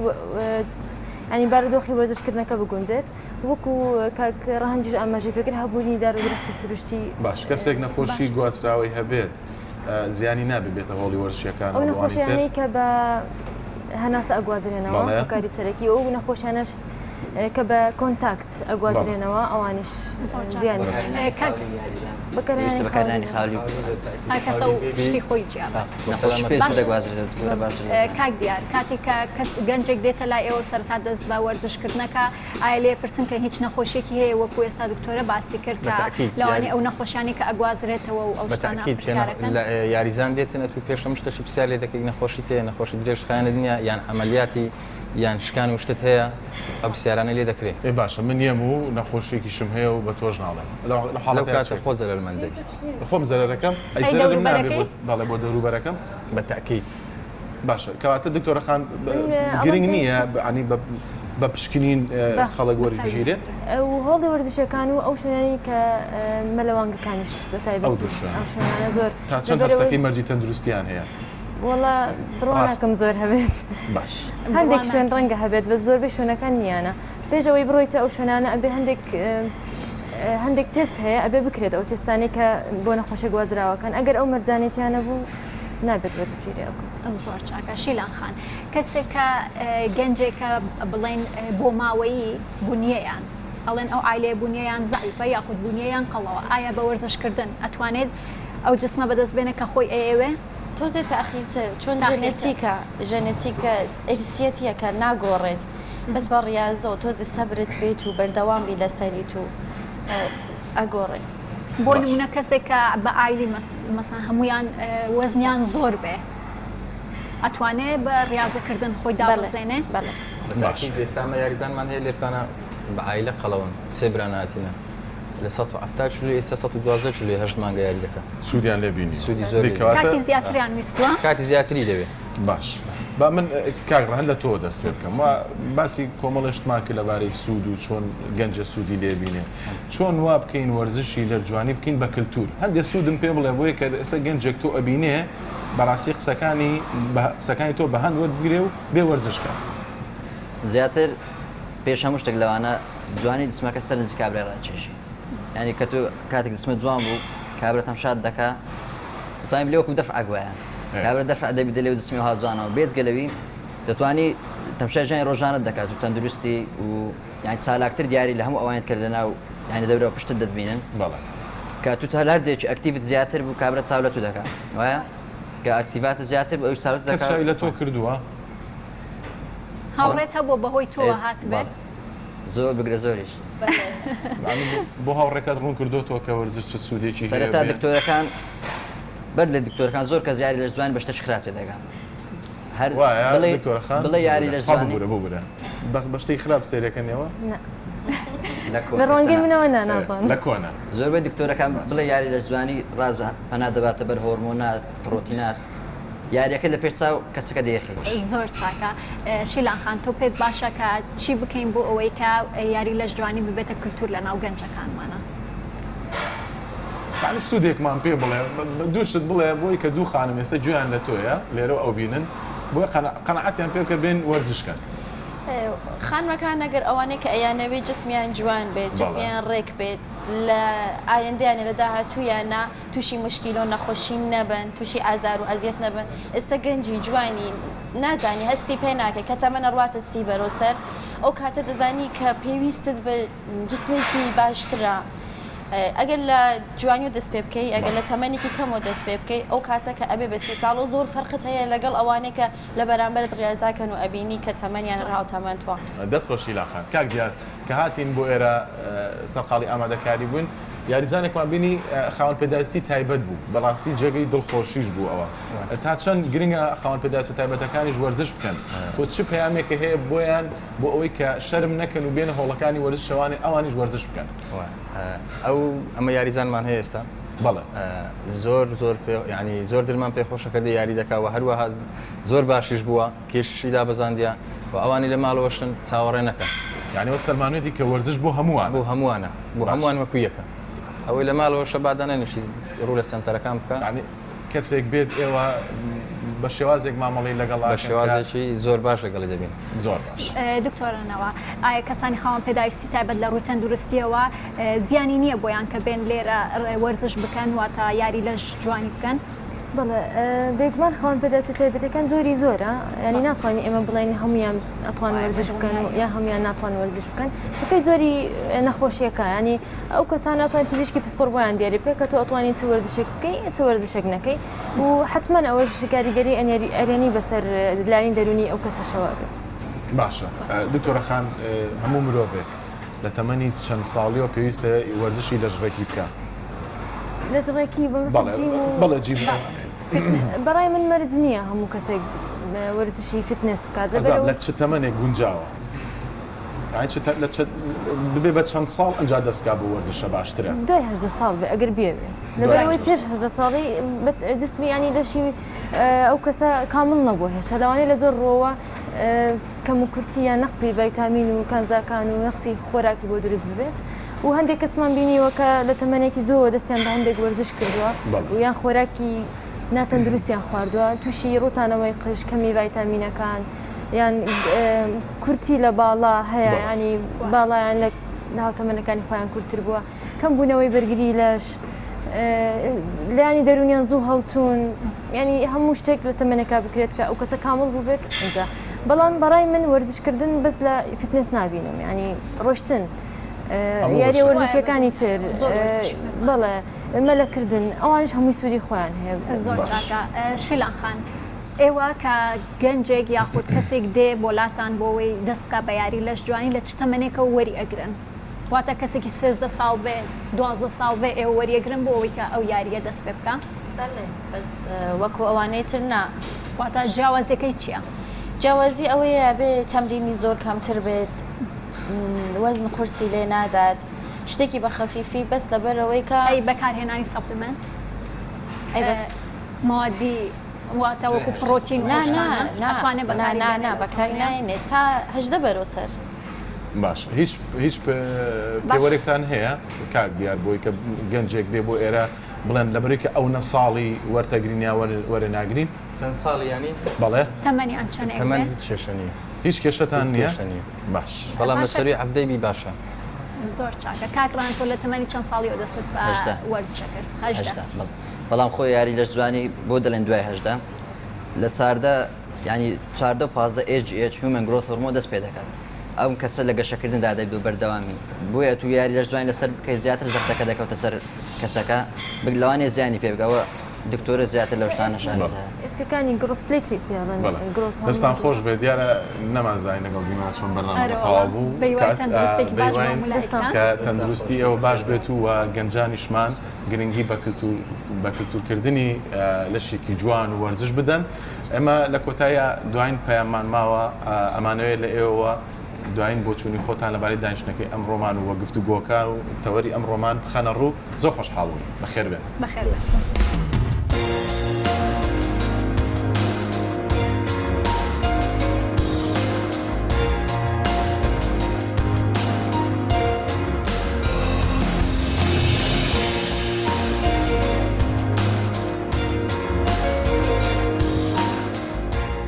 ینی بارودۆخی وەرزشکردنەکە بگونجێت وەکو کاک ڕەهەندیش ئاماژەی پێکرد هەبوونی دار و درەختی سروشتی. باش کەسێک نەخۆشی گواستراوەی هەبێت زیانی نابێت بێتە هۆڵی وەرزشیەکان ئەو نەخۆشیانەی کە بە هەناسە ئەگوازرێنەوە هۆکاری سەرەکی ئەو نەخۆشیانەش کە بە contact ئەگوازرێنەوە ئەوانیش زیانی بەکارهێنانی خاولی کەسە و شتی خۆی جیا نەخۆشی پێ دەگوازرێتەوە باشتر کاک دیار کاتێک کە کەس گەنجێک دێتە لای ئێوە سەرەتا دەست بە وەرزشکردنەکە ئایا لێ پرسن کە هیچ نەخۆشیەکی هەیە وەکو ئێستا دکتۆرە باسی کرد کە لەوانەیە ئەو نەخۆشیانەی کە ئەگوازرێتەوە و ئەو شتانە پرسیارەکەن؟ یاریزان دێتن ئەتوو پێش هەموو شتەکی پرسیار لێ دەکەی نەخۆشیت هەیە نەخۆشی درێژخایەنت نییە یان عەمەلیاتی یان شکان و شتت هەیە ئەو پرسیارانەی لێ دەکرێ. ئێ باشە من یەم و نەخۆشیەکیشم هەیە و بە تۆش ناڵێم لە لەو حاڵەتەیا کاتە چی خۆت زەرەرمەند دەبی. خۆم زەرەرەکەم ئەی ئەی زەرەرم نابێ دەوروبەرەکەی؟ بۆ بەڵێ بۆ دەوروبەرەکەم؟ بە تەئکید. باشە کەواتە دکتۆرە خان من گرنگ ئەڵێم نییە پێویستە عنی بە بە پشکنین بە خەڵک بە وەری سەری بگیرێ و هۆڵی وەرزشەکان و ئەو شوێنانەی کە مەلەوانگەکانیش بە ئەو تایبەتی دوو شوێنە ئەو شوێنانە زۆر تا چەند لەبەرئەوەی هەستەکەی مەرجی تەندروستیان هەیە؟ وەڵا بڕوا ڕاست ناکەم زۆر هەبێت باش هەندێک بڕوا شوێن ناکەم. ڕەنگە هەبێت بەس زۆربەی شوێنەکان نییانە پێش ئەوەی بڕۆیتە ئەو شوێنانە ئەبێ هەندێک هەندێک تێست هەیە ئەبێ بکرێت ئەو تێستانەی کە بۆ نەخۆشە گوازراوەکان ئەگەر ئەو مەرجانەی تیا نەبوو نابێت وەربگیرێ ئەو کەسە. زۆر چاکە شیلان خان کەسێک کە گەنجێکە بڵێن بۆ ماوەیی بونیەیان ئەڵێن ئەو عایلەیە بونیەیان زەعیفە یاخود بونیەیان قەڵەوە ئایا بە وەرزش کردن ئەتوانێت ئەو جسمە بەدەست بێنێ کە خۆی ئەیەوێ؟ تۆزێ تاخیرتر چۆن تاخیرتر. ژێنێتیکە ژێنێتیکە ئیرسیەتیەکە ناگۆڕێت بەس بە ڕیازۆ تۆزێ سەبرت بێت و بەردەوام بی لەسەریت و ئەگۆڕێ. بۆ باش. نمونە کەسێک کە بە عایلی مەسەن هەموویان وەزنیان زۆر بێ ئەتوانێ بە ڕیازە کردن خۆی بەڵێ دابەزێنێ؟ بەڵێ. بە باش. تاکید ئێستا ئەمە یاریزانمان هەیە لێرکانە بە عایلە قەڵەون سێ برا ناتینە لە 170 کیلۆ ئێستا 112 کیلۆیە هەشت مانگە یاری دەکا. سوودیان لێ بینیوە. سوودی زۆر دەی لێ کەواتە کاتی زیاتریان ویستووە؟ کاتی زیاتری دەوێ. باش با من کاک ڕەهەند لە تۆوە دەست پێ بکەم و باسی کۆمەڵێ شتمان کرد لەبارەی سوود و چۆن گەنجە سوودی لێ بینێ چۆن وا بکەین وەرزشی لەرجوانی بکەین بە کلتور هەندێ سوودم پێ بڵێ بۆیە کە ئێستا گەنجێک تۆ ئەبینێ بەڕاستی قسەکانی قسەکانی تۆ بە هەند وەربگرێ و بێ وەرزش کات. زیاتر پێش هەموو شتێک لەوانە جوانی جسمەکە سەرنجی کابرای ڕاکێشی یانی کە تۆ کاتێک جسمت جوان بوو کابرا تەمشات دەکا دەتوانی بلێ وەکو دەفعەک وایە کابرا دەفع دەبی دەلێ و جسمی وەها جوانەوە بێجگە لەوی دەتوانی تەمشای ژیانی ڕۆژانەت دەکات و تەندروستی و یانی چالاکتر دیاری لە هەموو ئەوانیت کە لەناو یانی دەورەوە پشتت دەتبینن. بەڵێ. کە تو تا هەر جێکی active ت زیاتر بوو کابرا چاو لە تو دەکا وایە کە active ات زیاتر بوو ئەویش چاو لە تو کەس دەکا چاوی لە تۆ کردووە؟ هاوڕێت هەبووە بەهۆی تۆوە هاتبێت؟ زۆر بگرە زۆریش. بۆ هاوڕێکەت ڕوون کردۆتەوە کە وەرزش چ سوودێکی هەیە؟ سەرەتا دکتۆرەکان بەر لە دکتۆرەکان زۆر کەس یاری لەشجوانی بە شتێکی خراپ تێدەگا هەر وایە بڵێ دکتۆرە خان؟ بڵێ یاری ببورە لەشجوانی ببورە ببورە بە شتێکی خراپ سەیرەکەن ئێوە؟ نا لە کۆن لە ڕوانگەی ئێستا نا. منەوە نا نازانم. لە کۆنا. زۆربەی دکتۆرەکان بڵێ یاری لەشجوانی ڕاست پەنا دەباتە بەر هۆرمۆنات پڕۆتینات یاریەکە لە پێش چاو کەسەکە دەیخەی. زۆر چاکە شیلان خان تۆ پێت باشە کە چی بکەین بۆ ئەوەی کە یاری لەشجوانی ببێتە کلتور لە ناو گەنجەکانمانا؟ یانی سوودێکمان پێ بڵێ دوو شت بڵێ بۆی کە دوو خانم ئێستا گوێیان لە تۆیە لێرەوە ئەو بینن بۆیە قەناعەتیان پێ بکە بێن وەرزش کەن. خانمەکان ئەگەر ئەوانەی کە ئەیانەوێ جسمیان جوان بێت جسمیان ڕێک بێت لە ئایندەیانە لە داهاتوویانە تووشی موشکیلە و نەخۆشی نەبن تووشی ئازار و ئەزیەت نەبن ئێستا گەنجی جوانی نازانی هەستی پێ ناکەی کە تەمەنە ڕواتە سی بەرەو سەر ئەو کاتە دەزانی کە پێویستت بە جسمێکی باشترە ئەگەر لە جوانیەوە دەست پێ بکەی ئەگەر لە تەمەنێکی کەمەوە دەست پێ بکەی ئەو کاتە کە ئەبێ بە سی ساڵ و زۆر فەرقت هەیە لەگەڵ ئەوانەی کە لە بەرامبەرت ڕیازاکەن و ئەبینی کە تەمەنیان هاوتەمەن تۆ. دەست خۆش شیلا خان. کاک دیار کە هاتین بۆ ئێرە سەرقاڵی ئامادەکاری بووین یاریزانێکمان بینی خاوەن پێداویستی تایبەت بوو بەڕاستی جێگەی دڵخۆشیش بوو ئەوە تا چەند گرنگە خاوەن پێداویستە تایبەتەکانیش وەرزش بکەن تۆ چ پەیامێکە هەیە بۆیان بۆ ئەوەی کە شەرم نەکەن و بێنە هۆڵەکانی وەرزشەوانی ئەوانیش وەرزش بکەن. ئەو ئەمە یاریزانمان هەیە ئێستا بەڵێ زۆر زۆر پێ ینی زۆر دلمان پێ خۆشە کە دێ یاری دەکا و هەروەها زۆر باشیش بووە کێشیشی دابەزاندیە و ئەوانی لە ماڵەوەشن چاوەڕێ نەکەن. یانی ئەوە سەلمانوێتی کە وەرزش بۆ هەمووانە. بۆ هەمووانە بۆ هەمووان وەکو یەکە ئەوەی لە ماڵەوەشە با دانەنیشی ڕوو لە سەنتەرەکان بکا. یانی کەسێک بێت ئێوە بە شێوازێک مامەڵەی لەگەڵ بە ئەکەن کە. شێوازێکی زۆر باش لەگەڵی دەبین. زۆر باش. دکتۆرە نەوا ئایا کەسانی خاوەن پێداویستی تایبەت لە ڕووی تەندروستیەوە زیانی نییە بۆیان کە بێن لێرە وەرزش بکەن واتە یاری لەش جوانی بکەن؟ بەڵێ بێگومان خاوەن پێداویستیە تایبەتەکان جۆری زۆرە ینی ناتوانین ئێمە بڵێن هەمویان ئەتوان وەرزش بکەن و یا هەمویان ناتوان وەرزش بکەن بەپێی جۆری نەخۆشیەکە ینی ئەو کەسان ناتوانین پزیشکی پسپۆر بۆیان دیاری بکە کە تۆ ئەتوانی چ وەرزشێک بکەی چ وەرزشێک نەکەی و حتمما ئەوەش کاریگەری ئەرێنی بەسەر لایەنی دەرونی ئەو کەسەشەوە بێت. باشە دکتۆرە خان هەموو مرۆڤێک لە تەمەنی چەند ساڵیەوە پێویستە وەرزشی لەشڕێکی بکا؟ لەشڕێکی بە جیم و بەڵێ جیم بەڕای من مەرج نییە هەموو کەسێک وەرزشی fitness بکات لە چ تەمەنێک گونجاوە؟ ببێ بە چەند ساڵ ئەجا دەست بکات بۆ وەرزشە باشترە دوای هەدە ساڵ بێ ئەگەر بێوێت لەبەرەوەی پێش هەدە ساڵی جسمی ینی لەشی ئەو کەسە کامل نەبووە هێشتا لەوانەیە لە زۆر ڕووەوە کەموکورتی یان نەقسی ڤایتامین و کانزاکان و نەقسی خۆراکی بۆ دروست ببێت و هەندێک کەسمان بینیوە کە لە تەمەنێکی زۆر دەستیان بە هەندێک وەرزش کردووە و یان خۆراکی ناتەندروستیان خواردووە تووشی ڕوتانەوەی قژ کەمی ڤایتامینەکان یان کورتی لە باڵا هەیە ینی باڵایان لە هاوتەمەنەکانی خۆیان کورتتر بووە کەمبوونەوەی بەرگری لەش، لایەنی دەروونیان زوو هەڵچوون، یانی هەموو شتێک لە تەمەنێکا بکرێت کە ئەو کەسە کامڵ بووبێت ئینجا. بەڵام بەڕای من وەرزشکردن بەس لە fitness نابینم یانی ڕۆشتن یاریە وەرزشیەکانی تر بەڵێ مەلەکردن ئەوانش هەمووی سوودی خۆیان هەیە. زۆر چاکە شیلان خان ئێوە کە گەنجێک یاخود کەسێک دێ بۆ لاتان بۆ ئەوەی دەست بکات بە یاری لەش جوانی لە چ تەمەنێکەوە وەری ئەگرن؟ واتە کەسێکی 13 ساڵ بێ 12 ساڵ بێ ئێوە وەریەگرن بۆ ئەوەی کە ئەو یارییە دەست پێ بکا؟ بەڵێ بەس وەکو ئەوانەی تر نا. واتە جیاوازیەکەی چییە؟ جیاوازی ئەوەیە ئەبێ تەمرینی زۆر کەمتر بێت وەزن قورسی لێ نادات شتێکی بە خەفیفی بەس لەبەرئەوەی کە. ئەی بەکارهێنانی supplement؟ ئەی بە. مەوادی واتە وەکو پڕۆتین و نا ئەو نا شتانە نا ئەتوانێ نا بەکاری نا بێنێ نا لەو بەکاری تەمەنەیا؟ ناهێنێت تا 18 بەرەو سەر. باشە هیچ هیچ پێوەرێکتان هەیە کاک دیار بۆی کە گەنجێک بێ بۆ ئێرە بڵێن لەبەرەی کە ئەونە ساڵی وەرتەگرین یا وەرە ناگرین؟ چەند ساڵی یانی؟ بەڵێ. تەمەنیان چەنێک تەمەن بێ؟ هیچ کێشە نییە. هیچ کێشەتان هیچ نییە؟ کێشە نییە. باش. بەڵام لە باشە. سەرووی حەڤدەی بی باشە. زۆر چاکە. کاک ڕەهەند تۆ لە تەمەنی چەند ساڵیەوە دەستت بە 18. وەرزشە کرد؟ 18. 18 بەڵێ. بەڵام خۆ یاری لەشجوانی بۆ دەڵێن دوای 18 لە 14 یانی 14 و 15 HGH Human Growth Hormone دەست پێ دەکات. ئەم کەسە لە گەشەکردندا دەبێت بە بەردەوامی بۆیە تو یاری لەش جوانی لەسەر بکەی زیاتر زەختەکە دەکەوتە سەر کەسەکە بگ لەوانەیە زیانی پێ بگا ئەوە دکتۆرە زیاتر لەو شتانە شارەزایە. ئێسکەکانی growth plate پێ ئەڵێن بەڵێ growth هۆرمۆن دەستان خۆش بێت دیارە نەمانزانی لەگەڵ دیمەنە چۆن بەرنامەکە تەواو بوو کات بەهیواین کە تەندروستی ئێوە باش بێت و گەنجانیشمان گرنگی بە کلتور بە کلتورکردنی لەشێکی جوان و وەرزش بدەن ئێمە لە کۆتاییا دواین پەیاممان ماوە ئەمانەوێت لە ئێوەوە دواین بۆچوونی خۆتان لەبارەی دانیشتنەکەی ئەمڕۆمان و گفتوگۆکە و تەوەری ئەمڕۆمان بخەنە ڕوو زۆر خۆشحاڵ بووین بەخێر بێن. بەخێر بێن.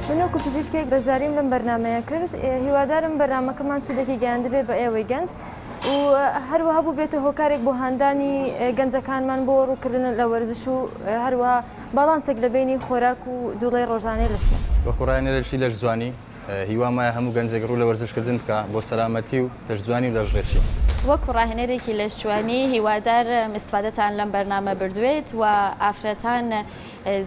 من وەکو پزیشکێک بەشداریم لەم بەرنامەیە کرد هیوادارم بەرنامەکەمان سوودێکی گەیاندبێ بە ئێوەی گەنج و هەروەها بووبێتە هۆکارێک بۆ هاندانی گەنجەکانمان بۆ ڕووکردن لە وەرزش و هەروەها باڵانسێک لە بەینی خۆراک و جوڵەی ڕۆژانەی لەشمان. وەکو ڕاهێنەرێکی لەشجوانی هیوام وایە هەموو گەنجێک ڕوو لە وەرزشکردن بکا بۆ سەلامەتی و لەشجوانی و لەشڕێکی. وەکو ڕاهێنەرێکی لەشجوانی هیوادارم ئیستفادەتان لەم بەرنامە بردبێت و ئافرەتان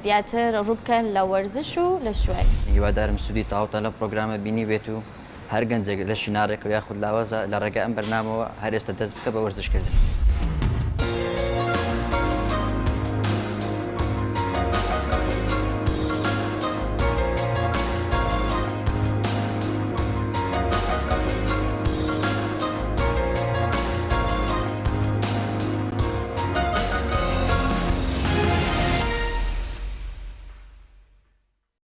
زیاتر ڕووبکەن لە وەرزش و لەشجوانی. هیوادارم سوودی تەواوتان لەم پڕۆگرامە بینیبێت و هەر گەنجێک لەشی ناڕێکە یاخود لاوازە لە ڕێگای ئەم بەرنامەوە هەر ئێستا دەست بکە بە وەرزش کردن.